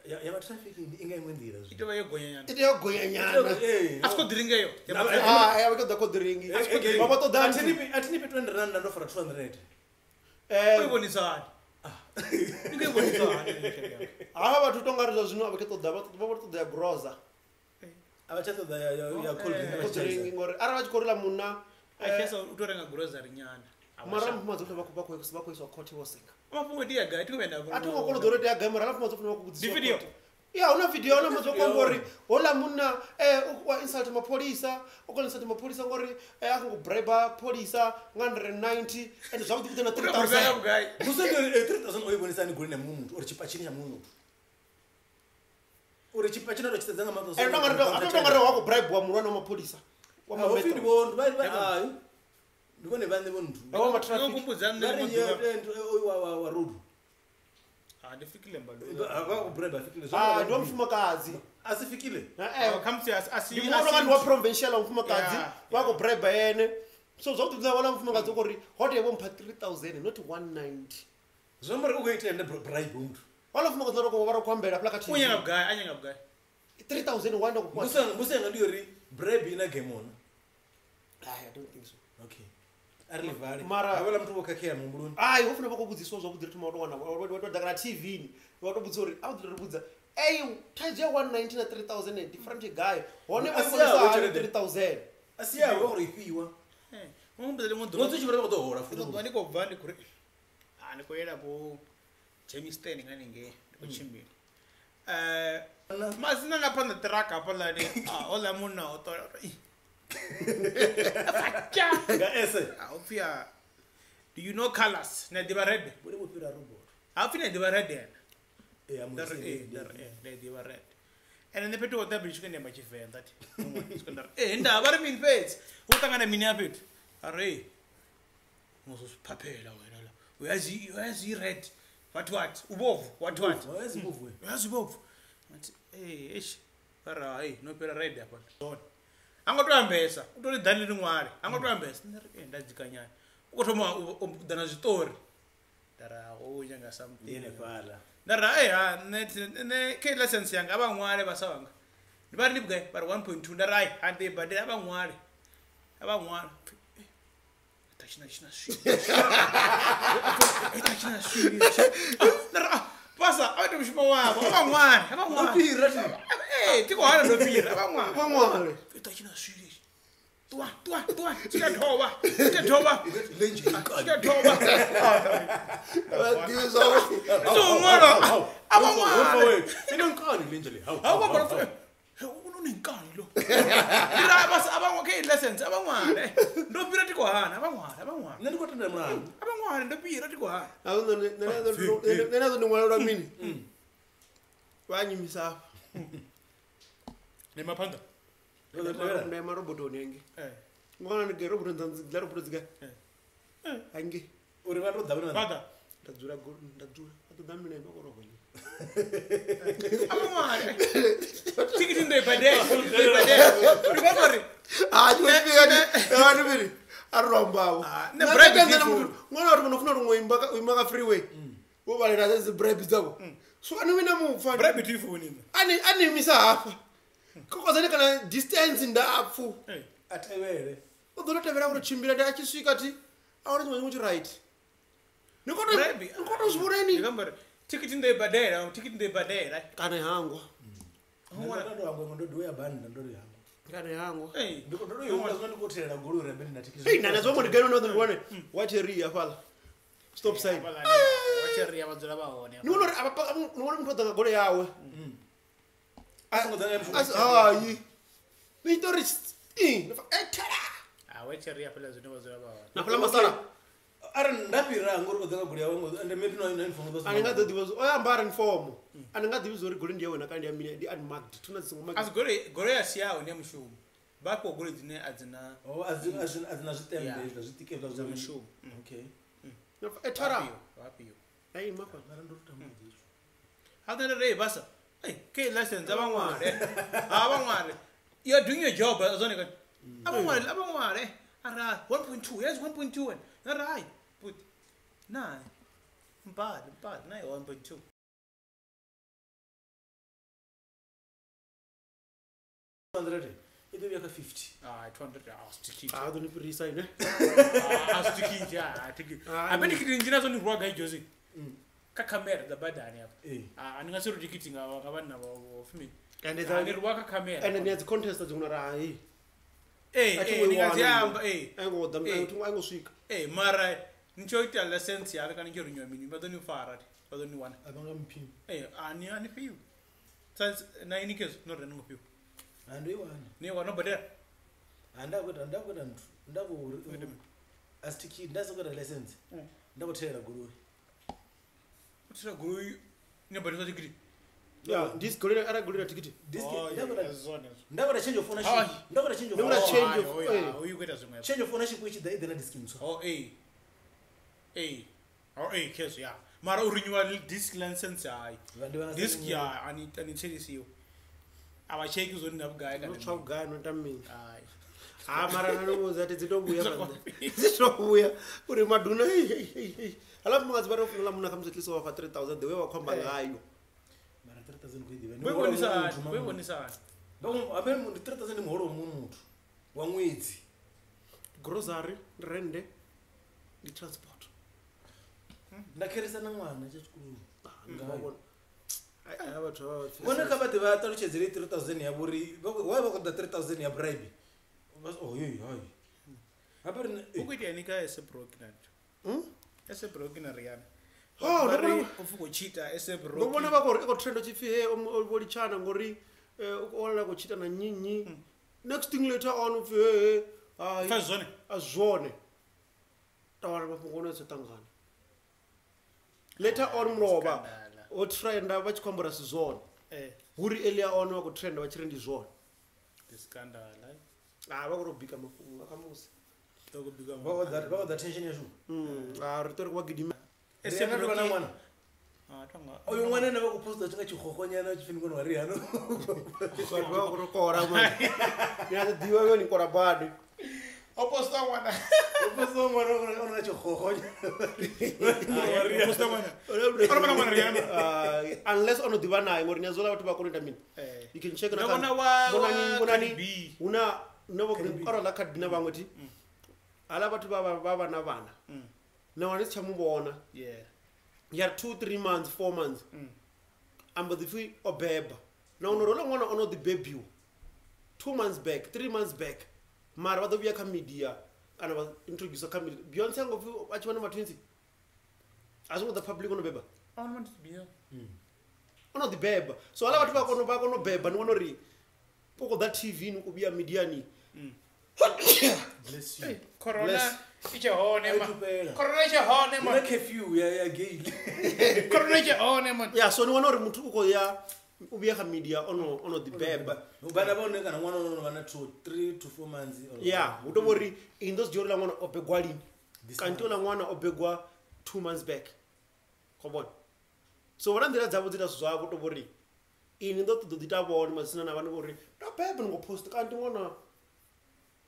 Ya traffic ndi inga iṅwe nḓila zwi. I tovha yo gonyanyana. I tea gonyanyana. A si khou ḓiringa yo. Ah ya vha ṱoḓa khou ḓiringi. Vha vha ṱoḓa a thi ni 20 rand ndo fara 200. O i vhonisa hani? I khou i vhonisa hani? Havha vhathu to ngari zwa zwino a vha ṱoḓa vha ṱoḓa ya groza. A vha tsha ṱoḓa ya cold drink ngori arali vha tshi khou rila munna a tshesa u to renga grocery nyana. Mara mufumadzwa vha khou vha khou iswa court vho senga. Mafhungo ndi ya gai thi vhenda. A thi ngo kona ḓo ri ya gai mara mufumadzwa funa vha khou vhudziswa. Ndi video. Ya huna video huna mufumadzwa khou amba uri hola munna wa insult mapholisa, o kona insult mapholisa ngori a khou bribe pholisa nga 190 and zwavhuḓi vhuḓi na 3000. Musi ndi 3000 o i vhonisa ni goloi na muṅwe muthu uri tshipatshini tsha muṅwe muthu. Uri tshipatshini ro tshi sedza nga maṱo. Ndo ngari wa khou bribe wa mulwana wa mapholisa. Wa metro. Ndi vho vha ndi vhone vhaṋe vho nthu. Wa traffic. Kumbudza nṋe wa road. Ah ndi fikile mbalo. Vha u bribe fikile. Ah ndi wa mufumakadzi. A si fikile. Khamusi a si ndi muṅwe ndi wa provincial wa mufumakadzi wa khou bribe ene. So zwavhuḓi vhuḓi wala mufumakadzi uri ho tea vho mpha 3000 not 190. Zwi amba uri u khou ita ende bribe muthu. Wala mufumakadzi ro khou vha ro khou ambela hafhaḽa kha TV. U nyanga vhugai a nyanga vhugai? 3000 wa ndo khou. Musi nga ndi uri bribe ina game ona. I don't think so. Okay. Ari livale. Mara havhala muthu vho khakhea muhumbuloni. Ai ho funa vha khou vhudziswa zwavhuḓi ri thoma u tou wana wa tou ḓa kana TV ni wa tou vhudza uri a u ḓo ri vhudza ei thaidzo ya 190 na 3000 different guy hone vha vhonisa 3000. A si yawe uri ifhiwa. Muhumbudza ḽiṅwe ḓuvha. Ṅwedzi u tshi vhona vha khou ḓo hola futhi. Ḓuvha ndi khou bva ndi khou ri a ndi khou yela vho Jamestown nga haningei ndi khou tshimbila. Masina nga phanḓa ṱiraka hafhaḽani houḽa munna o ṱola nga ese. A upfi a do you know colors? Na ḓivha red. Vho vho fhira robot. Ha upfi na ḓivha red ena. Eh nda ḓivha red. Ene nṋe fhethu hoṱhe ndi tshi khou amba Tshivenḓa thi. Nda vha ri mini fhedzi. Hu ṱangana mini ya fhethu. A ri ngozosiphaphela wena la. Uyazi red. What what? Ubovu what what? Uyazi bovu wena. Uyazi bovu. Ngathi eish. Bara hey no phela red hafha. Anga to ambesa u to ri ḓani ri ṅwale anga to ambesa nṋe ri nda dzikanyana u khou thoma u ḓa na zwiṱori nda ra o nyanga something henefhaḽa nda ra ha nṋe kha license yanga a vha ṅwale vhasa vhanga ndi vha ri ndi vhugai vha ri 1.2 nda ra ai ha ndi badela a vha ṅwale tachina swi tachina swi nda ra pasa a ita mushumo wavho a vha ṅwale ti khou hana ndo fhira a vha ṅwale tachina swi tua sika thoba sika thoba vha ḓivhi zwavhuḓi so ṅwala a vha ṅwale inenkani lenje le ha vha ṅwala unenkani lo ndi ra basa a vha kha license a vha ṅwale ndo fhira ti khou hana a vha ṅwale nṋe ndi khou tendela mulandu a vha ṅwale ndo fhira ti khou hana nṋe nadzo ndi ṅwalelwa mini vha nyimisa hafha ndi maphanḓa nda ima robotoni hangei ngwana ndi robotoni dza roboto dzi gai hangei uri vha tou ḓa vhone vha ḓa nda dzula vha ṱoḓa mina ima khou rogonya a vha ṅwale thikhithi ndo i badela ndi khou amba uri ha tshiṅwe tshifhinga a ri ro ambavho ṅwana vhathu vho no funa uri u ima ka freeway Vho vhalela dzi bribe dzavho. So ani wina mupfa. Bribe thi funi. Ani imisa hafha. Kokozani kana distance ndapfu. A tevhele. U ḓo tevhela uri tshimbila ndi a tshi swika thi a uri tshiṅwe tshi right. Ni koto zwi vhona ni. Ndi ticket ndo ibadela, ticket ndo ibadela. Kana hangwa. Ndo hangwa ndo duya banda ndo ri hangwa. Kana hangwa. Ndi ko ndo yo ndo ndi ko thelela goloi uri ndi na ticket. Hey nana zwo mo ndi gano no wane. Wa cheria fhala. Stop sign. Wa cheria vha dzula vha hone. Ni vhona uri avha ni vhona muthu o ḓa nga goloi yawe. A songo ḓa nga hayi. Ni tori i thela. A wa cheria fhala zwine vha dzula vha hone. Na fhala masala. Ara nda fhira ngori o ḓa nga goloi yawe and maybe no inform those. Ani nga ḓo ḓivha o ambara uniform. Ani nga ḓivhi uri goloi ndi yawe na kana ndi ya mini ndi unmarked. Thuna dzi songo marked. As goloi ya siaho ndi ya mushumo. Vha fhiwa goloi dzine a dzina oh a dzina zwitembe zwa zwitike zwa mushumo. Okay. Ethara. Vhafhiyo. Ai mapa. Mara ndo tambudza. Ha ḓa re basa. Hey, ke license abangwale. Abangwale. You are doing your job azone ka. Abangwale, abangwale. Ara 1.2, yes 1.2. Ara put 9. Bad, 9 1.2. 200. I ḓo vhuya kha 50. Ah 200 ah sticky. Ah ḓo ni fhirisa ine. Ah sticky ya, sticky. A beni kiti njina zo ni rwa ga ijozi. Ka camera dza badani apa. Ah ani nga si ri tikiti nga vhanna vha female. And ni rwa ka camera. And ni dzi contest dzi ra hai. Ni nga dzi amba Ai ngo ḓa muthu ai ngo swika. Mara ni tsho ita license ya kana ntsho rinywa mini vha ḓo ni fara vha ḓo ni wana. A vha nga mphi. Ani ani fhiwa. Since na ini kezo no re ngo fhiwa. Ando iwana. Ni wana badela. Anda kuita nthu. Ndako as ticket ndasokuita license. Ndako thelela goloi. Uthela goloi ni badela ticket. Yeah, this goloi ara goloi ticket. This ndako change of ownership. Ndako change of ownership. Uyu kuita zvimwe. Change of ownership ichi ḓa na disc ntswa. Oh kezo ya. Mara u renew disc license hayi. Disc ya ani thelisiwa. Aba cheki zoni na vhugai kana. No tswa vhugai no ta mini. Hayi. Ah mara na no za dzi to vhuya fhanda. Dzi to vhuya uri maduna hey. Hala munga dzi vha ro funela muna kha musi wa fa 3000 the way wa khomba ngayo. Mara 3000 ku idiva. We bonisa. Ndo abe 3000 ndi muholo wa muthu wa ṅwedzi. Grocery, rende, ndi transport. Nda kherisa na ṅwana tsha tshikoloni. Nga vhona. Ai vhathu vha vhona kha vha ḓe vha ṱalutshedzele 3000 ya vhori why vha khou ḓa 3000 ya bribe. Oh hey hai. Hapa ri u khou itea ni ka ese broke na nthu. Ese broke na Rihanna. Oh ndo vhona u fuko cheater ese broke. Ndo vhona vha khou ri i khou trend tshipfi he o litshana ngori o lala khou cheater na nnyi. Next thing later on upfi he hai. Fa zwone. A zwone. Tawara mafhungo no tso ṱangana. Later on mulovha o trenda vha tshi khou amba si zwone. Huri earlier on vha khou trenda vha tshi ri ndi zwone. The scandal. Ah vha khou bika mafhungo kha musi. Ḓo go bika. Vha ḓa tension yashu. Ah ri tori wa gidima. Ese ri vha na ṅwana. Ah tonga. Oyo ṅwana ene vha khou posta tshi nga tshikhokhonyana tshi pfi wa Rihanna. Vhathu vha khou kora man. Ni a ḓivha yo ni kora badi. O posta ṅwana. O posta ṅwana o nga tshikhokhonyana. O posta ṅwana. O vhona ṅwana Rihanna. Unless ono ḓivha naye ngori ni a zola vhathu vha kona ita mini. You can check na vhona wa bonani huna no vho ora la Cardi B na vhaṅwe thi. Hala vhathu vha na vhana. Na wana si tsha mu vhona. Yeah. Ya 2 3 months 4 months. Amba ḓi pfi o beba. Na ono rola ṅwana ono ḓi bebiwa. 2 months back, 3 months back. Mara vha ḓo vhuya kha media kana vha introduce kha media. Beyonce ngo pfi a tshi vhona ma twins. A zwo ngo ḓa public ono beba. I want to be. Ono ḓi beba. So hala vhathu vha kona beba ni vhona uri u khou ḓa TV ni ku vhuya media ni. Bless you. Corona iche hone ma. Corona iche hone ma. Na curfew ya gay. Corona iche hone ma. Yeah, so ni vhona uri muthu u khou ya u vhuya kha media ono ḓi beba. Vhana vha hone kana ṅwana ono vha na 2 3 to 4 months. Yeah, hu to vhori in those dzhia uri ṅwana o begwa lini. Kanti ola ṅwana o begwa 2 months back. Khou vhona. So vhona nḓila dzavho dzi ita zwavho to vhori ini ndo ṱoḓa ḓi ita vhone masina na vhana vhori ndo beba ngo post kanti ṅwana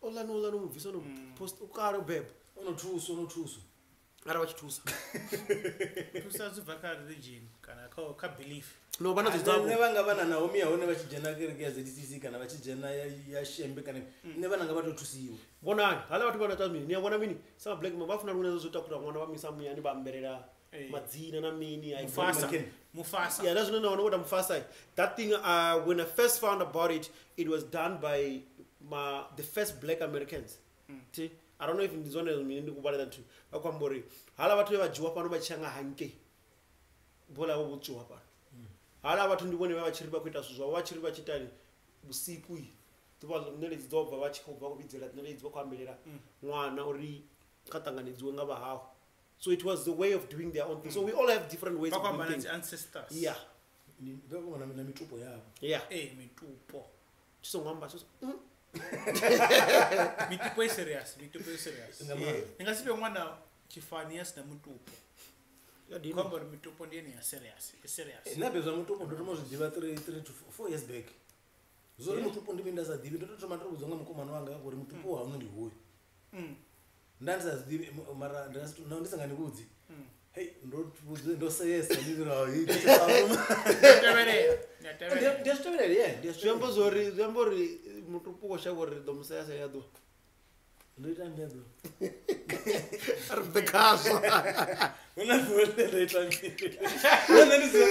ola no mubvisa no post u kale u beba. Ono thuso. Arali vha tshi thusa. Thusa zwi bva kha religion kana kha belief. No, vha na dzavho. Nṋe vha nga vha na Naomi ya hone vha tshi dzhena kereke ya ZCC kana vha tshi dzhena ya Shembe kana nṋe vha nanga vha tou thusiwa. Vhonani, hala vhathu vha na mini, ni a vhona mini? Sa black man vha funa lune zwo takula ṅwana vha misa muyani vha ambelela madzina na mini. Mufasa. Mufasa. Yeah, that's no what Mufasa. That thing when I first found about it, it was done by the first black Americans. See? I don't know if ndi zone mini ndi kubala that. Vha khou amba uri hala vhathu vha dzhiwa fhano vha tshi nga hanke. Bola vho tshiwa fhano. Hala vhathu ndi vhone vha tshi ri vha khou ita zwithu zwavho vha tshi ri vha tshi itani vhusiku ḓuvha ṋeledzi dzo bva vha tshi khou bva khou vhidzela ṋeledzi vha khou ambelela ṅwana uri kha ṱanganedziwe nga vha hawe. So it was the way of doing their own thing. So we all have different ways of doing things. Ancestors. Yeah. Na mitupo yavho. Yeah. Mitupo. Tshi songo amba Mitupo is serious. Mitupo is serious. Ndi nga si vhe ṅwana tshifani ya sina mutupo. Khombo uri mitupo ndi yone ya serious. It's serious. Nṋe zwa mutupo ndo thoma zwi ḓivha 3 to 4 years back. Zwo ri mutupo ndi nda sa ḓivhi ndo to thoma ndo vhudzwa nga mukomana wanga uri mutupo wa hone ndi hoyu. Nda ndi sa zwi ḓivhi mara ndi sa nga ni vhudzi. Hey, ndo sayesa ndi ra hi. Tevhelela. Ndi zwi tevhelela, yeah. Ndi zwi amba zwo ri zwi amba uri mutupo wo shavha uri ḓo musaya ya ḓo. Ndo ita ndi ḓo. Ari the khazwo. Huna ndo ita ndi. Nṋe ndi zwi.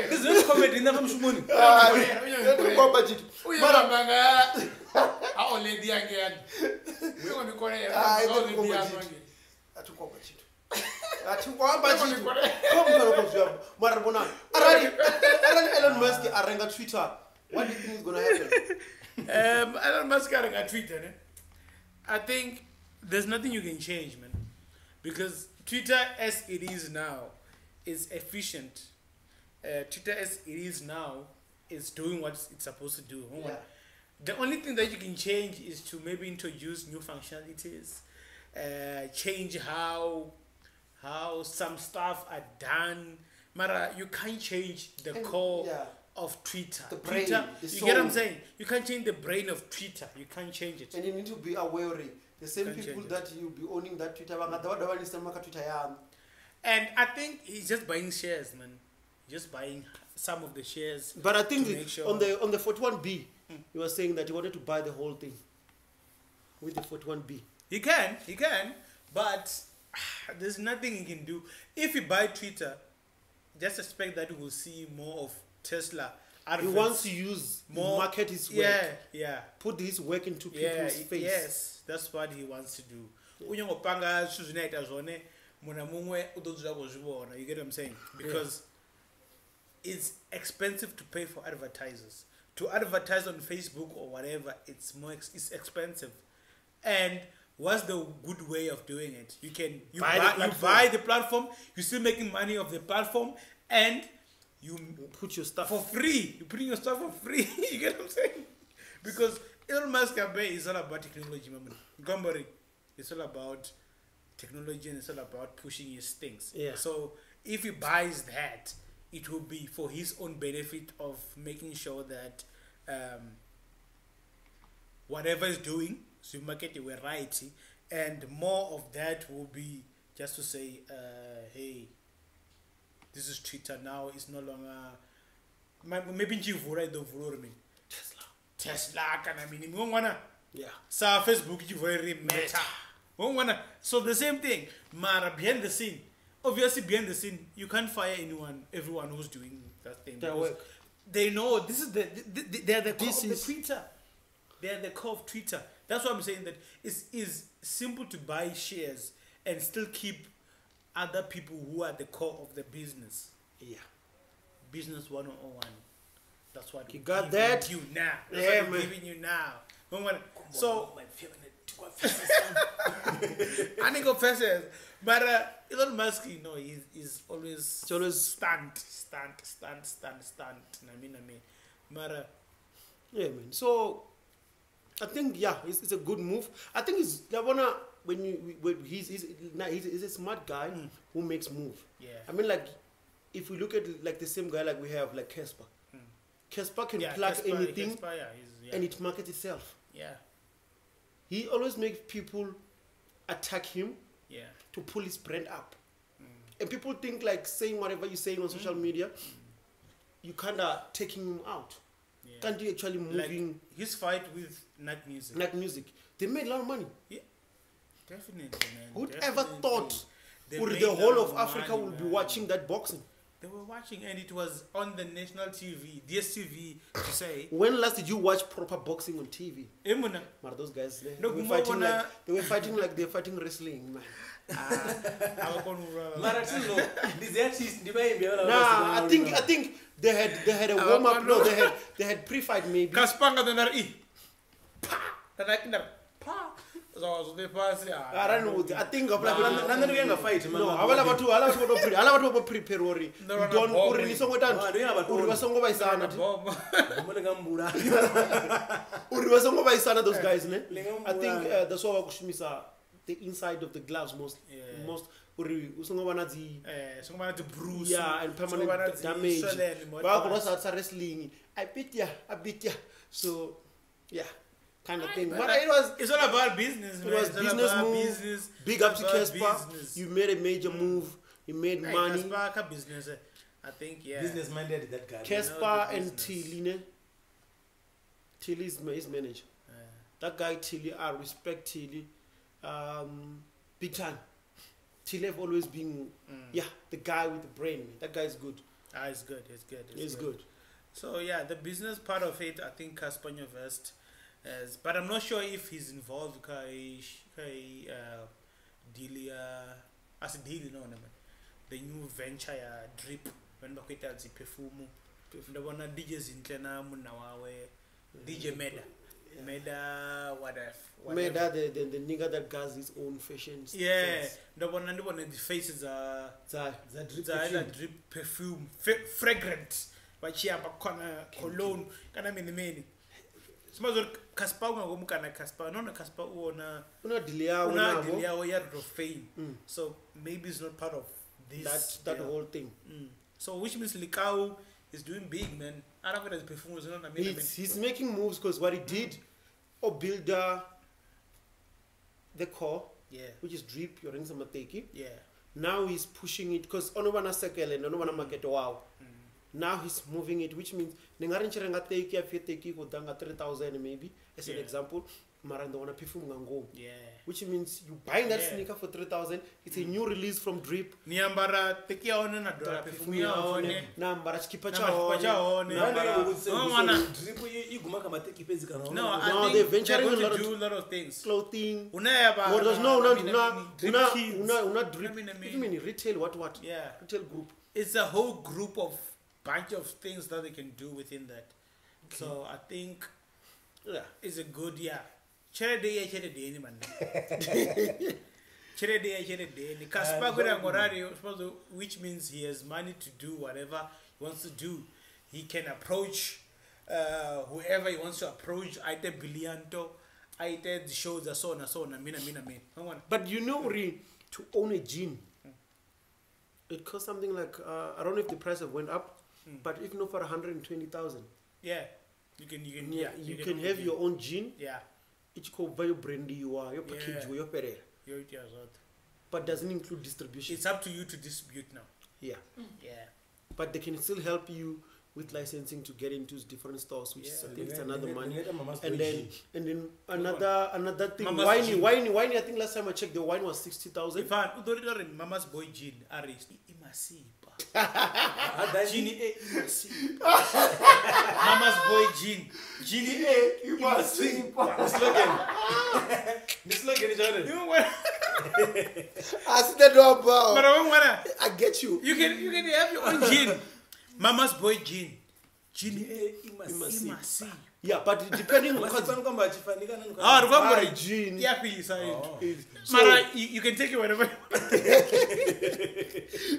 Ndi zwi comedy na mushumoni. Ndi komba tshithu. Mara manga a already again. We gonna kolela. Already again. A thi komba tshithu. A thi komba tshithu. Komba ko zwi amba. Mara bona arali Elon Musk a renga Twitter, what do you think is going to happen? Elon Musk a renga Twitter, ne? I think there's nothing you can change, man. Because Twitter as it is now is efficient. Twitter as it is now is doing what it's supposed to do. Yeah. The only thing that you can change is to maybe introduce new functionalities, change how some stuff are done. Mara, you can't change the core of Twitter. The brain, Twitter, the you soul. get what I'm saying? You can't change the brain of Twitter. You can't change it. And you need to be aware the same people that you'll be owning that Twitter. And I think he's just buying shares, man. Just buying some of the shares. But I think sure on the 41B, he was saying that he wanted to buy the whole thing with the 41B. He can, but there's nothing he can do. If you buy Twitter, just expect that we'll see more of Tesla. He wants to use more, market his work. Yeah. Put his work into people's face. Yes, that's what he wants to do. You get what I'm saying? Because it's expensive to pay for advertisers. To advertise on Facebook or whatever, it's it's expensive. And what's the good way of doing it? You can buy the platform. You're still making money off the platform, and you put your stuff for free. You're putting your stuff for free. You get what I'm saying? Because Elon Musk is all about technology, man. It's all about technology and it's all about pushing his things. Yeah. So if he buys that, it will be for his own benefit of making sure that whatever he's doing, so market variety, and more of that will be just to say, hey, this is Twitter now. It's no longer maybe Tesla. Yeah. So Facebook Meta. So the same thing. Mara behind the scene. Obviously behind the scene, you can't fire everyone who's doing that thing. Their work. They know this is they're the core of the Twitter. They're the core of Twitter. That's why I'm saying that it's simple to buy shares and still keep other people who are the core of the business. Yeah. Business 101. That's what you got that? You now. That's yeah, what we're giving you now. So I think confessions. But Elon Musk, you know, he's always stunt. I mean. But yeah, man. So I think it's a good move. I think it's he's a smart guy who makes move. Yeah. I mean, like if we look at like the same guy like we have like Casper. Casper can plug Casper, anything and it markets itself. Yeah. He always makes people attack him Yeah. To pull his brand up. And people think like saying whatever you're saying on social media, you kind of taking him out. Yeah. Can't you actually moving Like his fight with Nat Music. Nat Music? They made a lot of money. Yeah. Definitely, man. Whoever thought They or made the a whole lot of Africa money, will be man. watching that boxing? They were watching, and it was on the national TV, DSTV, to say. When last did you watch proper boxing on TV? Emuna. Mara, those guys, they, No, were Guma fighting wana- like, they were fighting like they're fighting wrestling, man. Mara tino ndi dzi artist ndi vaimbi havhala Nah, I think they had a warm up. No, they had pre-fight maybe. Kaspanga then are e. Pa. Then I pa. So they pass. I don't know. I think of like na nṋe ndi nga fight no, havhala vhathu hala vhathu vho pre hala vhathu vho prepare uri No, no, don't bomb. uri ni songo ita No, ndi nga vhathu. uri vha songo vhaisana Bomb. ndi nga mbula uri vha songo vhaisana those guys ne. Ndi nga I think mbula. that's why vha khou shumisa the inside of the gloves most Yeah. most uri u songo vha na dzi Eh, so the bruise. yeah and permanent damage. Vha khou lwa sa wrestling. I beat ya, I beat ya. So yeah, kind of thing. But it was It's all about business, It man. was It's all business about move. Business. Big up to It's about Cassper. business. You made a major move. You made Hey, money. Cassper, ka business. I think yeah. business minded that guy Cassper the and business. Tilly, ne? Tilly is his manager. That guy Tilly, I respect Tilly, big time. Tilly have always been, yeah, the guy with the brain. That guy is good. Ah, it's good. It's good. It's He's good. So yeah, the business part of it, I think Cassper Nyovest, is, but I'm not sure if he's involved. Kai, Delia, as deal no no, the new venture ya drip when bakwita dzi perfume. Ndabona DJ Zinhle na munna wawe DJ Meda. Meda what if Meda, the nigga that has his own fashion. Yeah, sense. ndabona ndibona the faces dza Dza- dza drip dza perfume. drip perfume fragrant vha tshi amba khona cologne kana mini mini sima zwo ri Cassper u nga ngomu kana Cassper no no Cassper u wona Una deal yawe una navo. deal yawe ya Rofane so maybe it's not part of this That deal. whole thing. So which means Likau is doing big, man. I don't know perfume no na mini He's making moves because what he did, or builder, the core, yeah which is drip, you're in some mateki. yeah Now he's pushing it because onobana sekele and onobana market wow. Now he's moving it, which means ningari nchirenga teki afie teki go danga 3,000 maybe as an Yeah. example. Mara ndo wana perfume nga ngomu. yeah Which means you buying that Yeah. sneaker for 3,000. It's a new release from Drip. ni ambara teki ya hone na dola perfume ya hone Na ambara chikipa Na cha chikipa cha hone. hone. Na ndi nga No, vhudza ngwana. drip i guma kha mateki fhedzi kana no I No, think they're venturing they're a going lot to of do a lot of things Clothing. Una ya ba Well, there's no una mina, una mini, drip una kids. una una drip. Mina, What do you mean retail? What? Yeah. Retail group. It's a whole group of bunch of things that they can do within that. So I think Yeah. it's a good yeah. Chelede ya chelede ni man. Chelede ya chelede ni Cassper kwenda ngorari suppose which means he has money to do whatever he wants to do. He can approach whoever he wants to approach. Aite billianto, aite the shows so na so na mina mina mina. Ngwana. But you know, to own a gin, it costs something like I don't know if the price have went up, but if not for 120,000, Yeah. You can yeah, you can have your own gin. yeah. It's called your brand you are, your package, Yeah. your perel, Your yeah, but doesn't include distribution. It's up to you to distribute now. Yeah, Yeah. but they can still help you with licensing to get into different stores, which is, I think it's another money. And then another thing, Mama's wine, gin. wine. I think last time I checked, the wine was 60,000. Ifan u ḓo ri uri mama's boy jean a ri imasipa. Jean e imasipa. Mama's boy jean. Jean e imasipa. Slogan ndi slogan tsha You know what? I see that about. Mara ngwana I get you. you can have your own jean. Mama's boy jean. Jean e imasipa. Yeah, but depending because Masipa kwamba achifanika nani Ah, ri kwamba Ah, ri jean. ya fhisa into. So, Mara you can take it wherever.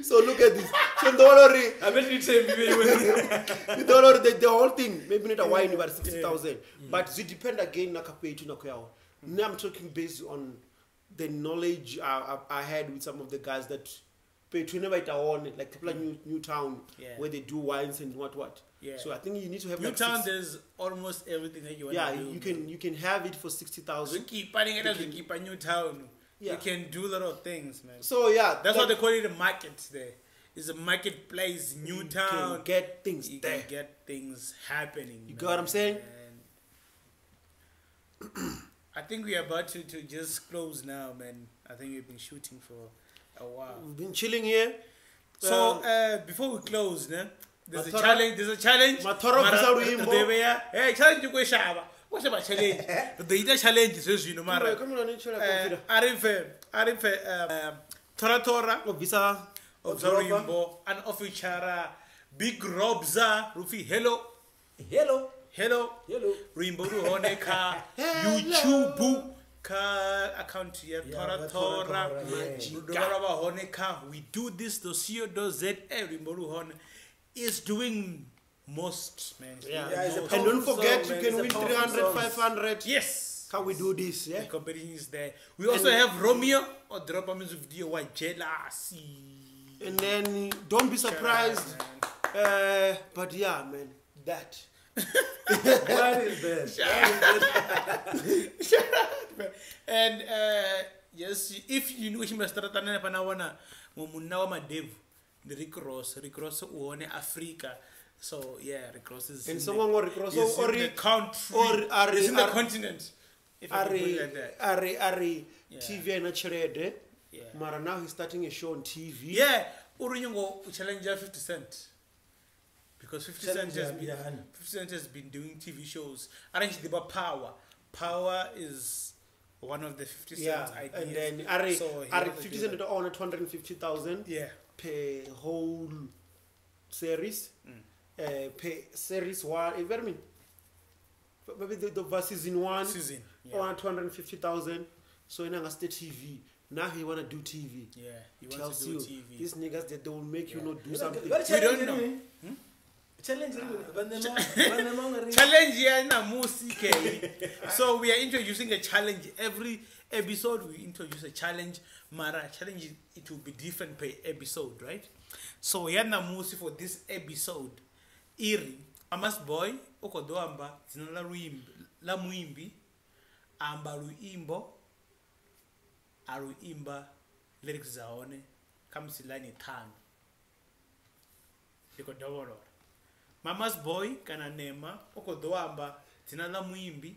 so look at this. So the whole I bet you tell me the whole the whole thing maybe not a wine but 60,000. But it depend again na kapetu na kuyao. Now I'm talking based on the knowledge I had with some of the guys that Petru never on like couple of new town Yeah. where they do wines and what. Yeah. So I think you need to have New like town six, there's almost everything that you want yeah, to do. you can have it for 60,000. Zwikipa ni ngena zwikipa New Town. Yeah. You can do a lot of things, man. So yeah, that's why they call it a market there. It's a marketplace, Newtown. You can get things you there. can get things happening. You got what I'm saying? I think we are about to just close now, man. I think we've been shooting for a while. We've been chilling here. So before we close, ne, there's a challenge. There's a challenge. Hey, challenge you go shaba. What's about challenge? The challenge is you know, mara. Arife Tora Tora obvisa Obza and official Big Robza Rufi hello. Hello. Hello. Hello. Ruimbo ruhone ka YouTube ka account ya Tora Tora. Rudoba hone ka we do this .co.za Ruimbo ruhone is doing most, man. Yeah. Yeah, and don't forget song, you can win 300, 500. Yes. How we do this, yeah? The competition is there. We also have Romeo or drop a music video wa jealousy. And then don't be surprised. But yeah, man, that. That is bad. Shut up, man. And yes, if you know him, the Rick Ross, Rick Ross won Africa. So yeah, Rick Ross is and someone or Rick Ross or in the country or is in the continent. If I put it like that. Ari TV na chelede. Mara now he's starting a show on TV. Yeah, Urunyongo challenge 50 Cent. Because 50 Cent has been 50 Cent has been doing TV shows. Arrange the Power. Power is one of the 50 Cent ideas. And then Ari 50 Cent on 250,000 per whole series. Per series one, maybe the season one, on 250,000. So in Augusta TV. Now he wanna do TV. Yeah, he wants to do TV. These niggas that they will make you not do something. We don't know. Challenge challenge yeah, na music. So we are introducing a challenge every episode. We introduce a challenge. Mara challenge it will be different per episode, right? So yeah, na music for this episode. Iri Mama's boy okodoamba dzina la luimbi la muimbi amba luimbo aluimba lyrics zaone khamusi line 5 ndikodovolora. Mama's boy kana nema okodoamba dzina la muimbi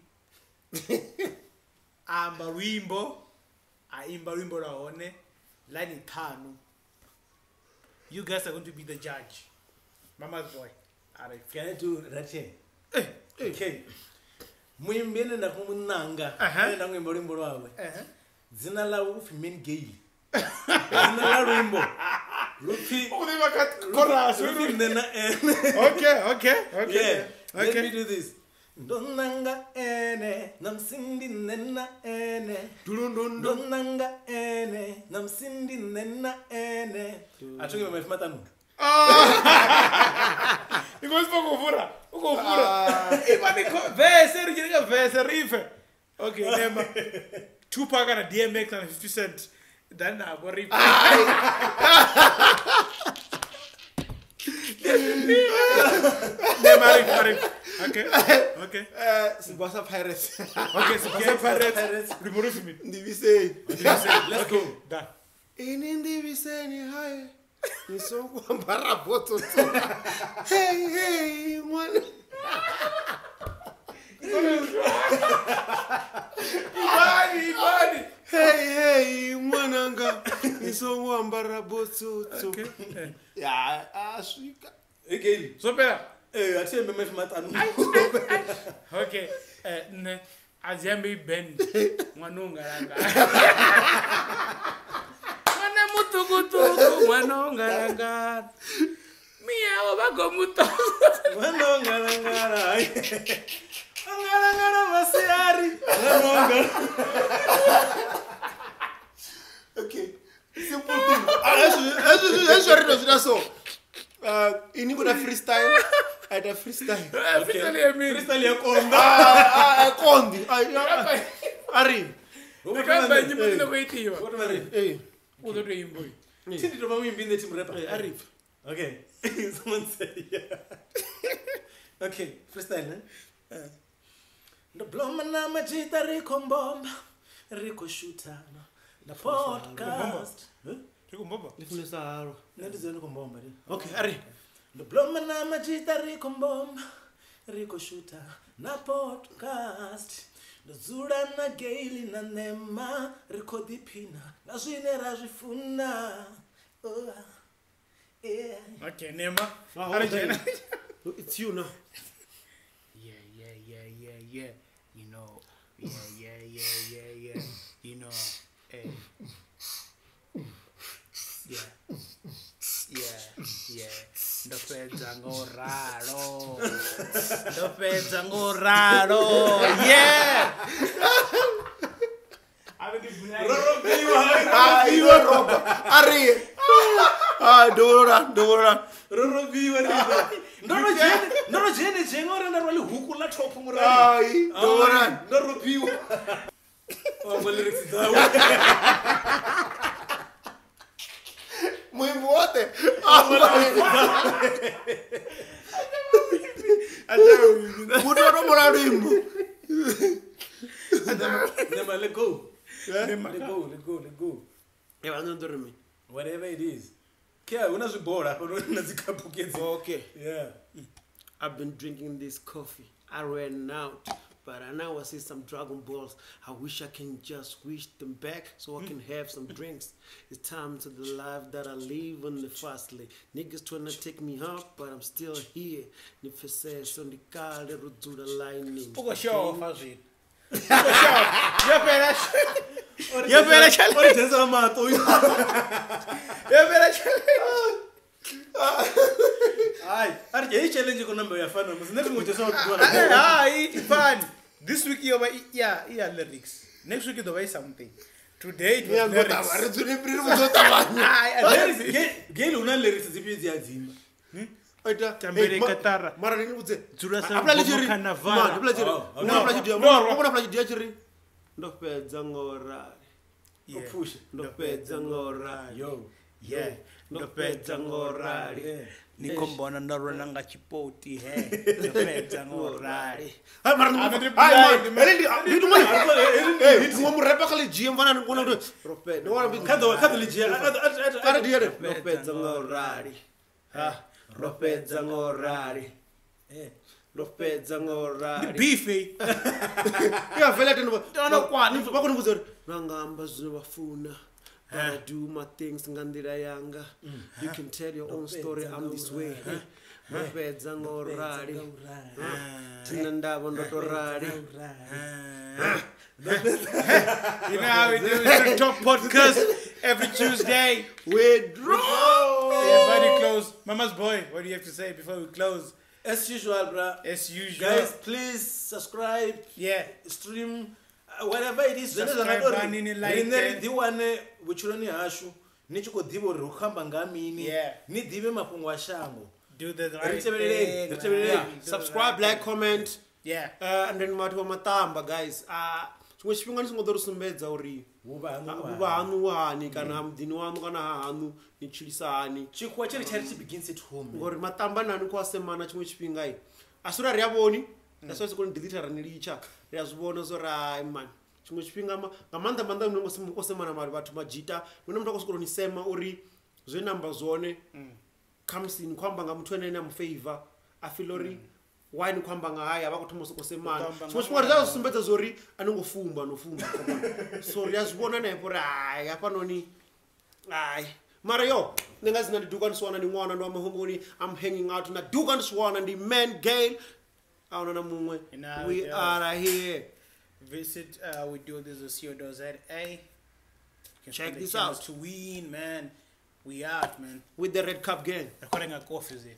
amba luimbo aimba luimbo lwaone line 5. You guys are going to be the judge. Mama's boy. Can I do that here? Okay. Muimbi ene nda kumunanga. Ene nda kuimba luimbo lwawe. Dzina lawe upfi Main Gale. Dzina la luimbo. Lupfi. Lupfi nena ene. Okay. Yeah. Let me do this. Ndonanga ene namsindi nena ene. Ndonanga ene namsindi nena ene. Atunge mafi matanu. Because ukuvura. Imani verse rijinga verse rife. Okay, nema. Tupac and DMX and 50 Cent. Then I go rife. Nema rife. Okay. Sibasa Pirates. Okay, Sibasa Pirates. Remove me. Ndivise. Let's go. Done. Ini ndivise ni hai. Hey, hey, mwana. Ibani. Hey, hey, mwananga. Nisongo ambara botsotso. Yeah, aswika. Okay. So pera. Eh, ati meme matanu. Okay. Ne aziyambe bend. Mwanonga yanga. Mutukutuku mwanongarangara miyawo bagomuto mwanongarangara ngarangara masiari mwanongara. Okay, simple thing. As so ini kuna freestyle. Aita freestyle. Freestyle ya mimi. Freestyle ya konda. Kondi. Ari. Ndikamba nyimbo dzinokuitiwa. Eh. Okay. Someone said yeah. Okay, freestyle, eh? Ndo bloma na majita riko mbomba, riko shutana. Na podcast. Ri khou mbomba? Ndi funesa halwa. Nṋe ndi dzula ndi khou mbomba ndi. Okay, ari. Ndo bloma na majita ri khou mbomba. Ri khou shutha na podcast. Ndo dzula na Gaili na Nema ri khou ḓiphina nga zwine ra zwi funa. Oh, yeah. Okay, Nema. Ari dzhena. It's you now. Yeah, yeah, yeah, yeah, yeah. You know. Yeah, yeah, yeah, yeah, yeah. You know. Hey. Yeah. Yeah, yeah. Ndo fhedza ngo ralo. Ndo fhedza ngo ralo. Yeah. Ai, roba. Ari. Ah, dovora, dovora. Rorobiwa ndo no dzhene dzhene uri nda rwali huku ḽa top murali. Ai, dovora. Ndo robiwa. Wa lyrics dzawe. Muimbo wote. Muthu o to mula luimbo. Nema, let go. Let go, let go, let go. Eh, vha ndo ri mini? Whatever it is. Kia, huna zwibola hafha na dzi khaphu kedzi. Okay. Yeah. I've been drinking this coffee. I ran out, but I now I see some Dragon Balls. I wish I can just wish them back so I can have some drinks. It's time to the life that I live on the fast lane. Niggas trying to take me up, but I'm still here. Nifese on the car, do the lightning. U khou show off zwino. U khou show off. Yo fhela. Yo fhela challenge. Ori dzhenisa maṱo. Yo fhela challenge. Ai, ari hei challenge ko number ya fana musi nṋe ndi ngo u ḓiwana. Hai, fun. This week yo vha ya lyrics. Next week do vha something. Today it was lyrics. Ri dzule ri vhudzo ṱavhanya. Hai, lyrics Gail huna lyrics dzifhio dzi a dzimba. Oita Tambele katara. Mara ni vhudze. Dzula sa mbomo carnaval. Hafhaḽa tshi ri. No, hafhaḽa tshi ri. Ndo fhedza ngo rali. O phusha. Ndo fhedza ngo rali. Yo. Yeah. Ndo fhedza ngo rali. Ni khou mbona ndo rwela nga tshipoti he. Ndo fhedza ngo rali. Hai mara ndi ndi murepa kha ḽi dzhie mfana ni kona uri ro fhedza. Ndo wana Kha ḓo kha ḓo ḽi dzhia. Kha ri ndo fhedza ngo rali. Ha, ndo fhedza ngo rali. Ndo fhedza ngo rali. Ndi beef eh. Ya vele tendo Ndo kwana. vha kona vhudza uri vha nga amba zwine vha funa. But I do my things nga nḓila yanga. You can tell your own story, I'm this way. Ndo fhedza ngo rali. Thina ndavho ndo to rali. You know how we do it. It's Top Podcast every Tuesday. We draw. Yeah, buddy, close. Mama's boy, what do you have to say before we close? As usual, bruh. As usual. Guys, please subscribe. Yeah. Stream. Whatever it is, zwine zwa nga Subscribe tori button, like riṋe ri ḓiwane vhutshiloni hashu ni tshi khou ḓivha uri ri khou amba nga mini, Yeah. ni ḓivhe mafhungo a shango. Do the right Ri tevheleleni, thing, ri tevheleleni. man. Do the Subscribe, right like, thing. comment. Yeah. And then vhathu vha matamba guys. Tshiṅwe tshifhinga ni songo ḓo ri sumbedza uri Vhuvha haṋu vhuvha haṋu vhu hani kana ha muḓini waṋu kana ha haṋu ni tshilisa hani. Tshikhuwa tshi ri charity begins at home. Ngori matamba nani khou a semana tshiṅwe tshifhinga i. A si uri a ri a vhoni. That's why si koni delete ra ni litsha. Ri a zwi vhona zwo ri hai man. Tshiṅwe tshifhinga nga maanḓa maanḓa ni o semana mali vhathu madzhita. Hune muthu a khou sokou ni sema uri zwe namba zwone. Khamusi ni khou amba nga muthu ene ane a mu favor. A feel uri why ni khou amba nga haye a vha khou thoma u sokou semana. Khou amba nga Tshiṅwe tshifhinga ri a zwi sumbedza zwo uri a ni ngo fumba no fumba. So ri a zwi vhona hanefho uri hai hafhanoni hai. Mara yo nṋe nga dzina ndi Duka Ndiswana, ndi ṅwana ndi wa Mahunguni. I'm hanging out na Duka Ndiswana, ndi man Gail. A huna na muṅwe. Now, We yeah. are here. Visit we do this with co.za. You can Check spend the this chance out. To win, man. We out, man. With the Red Cup gang. Recording a coffee, is it?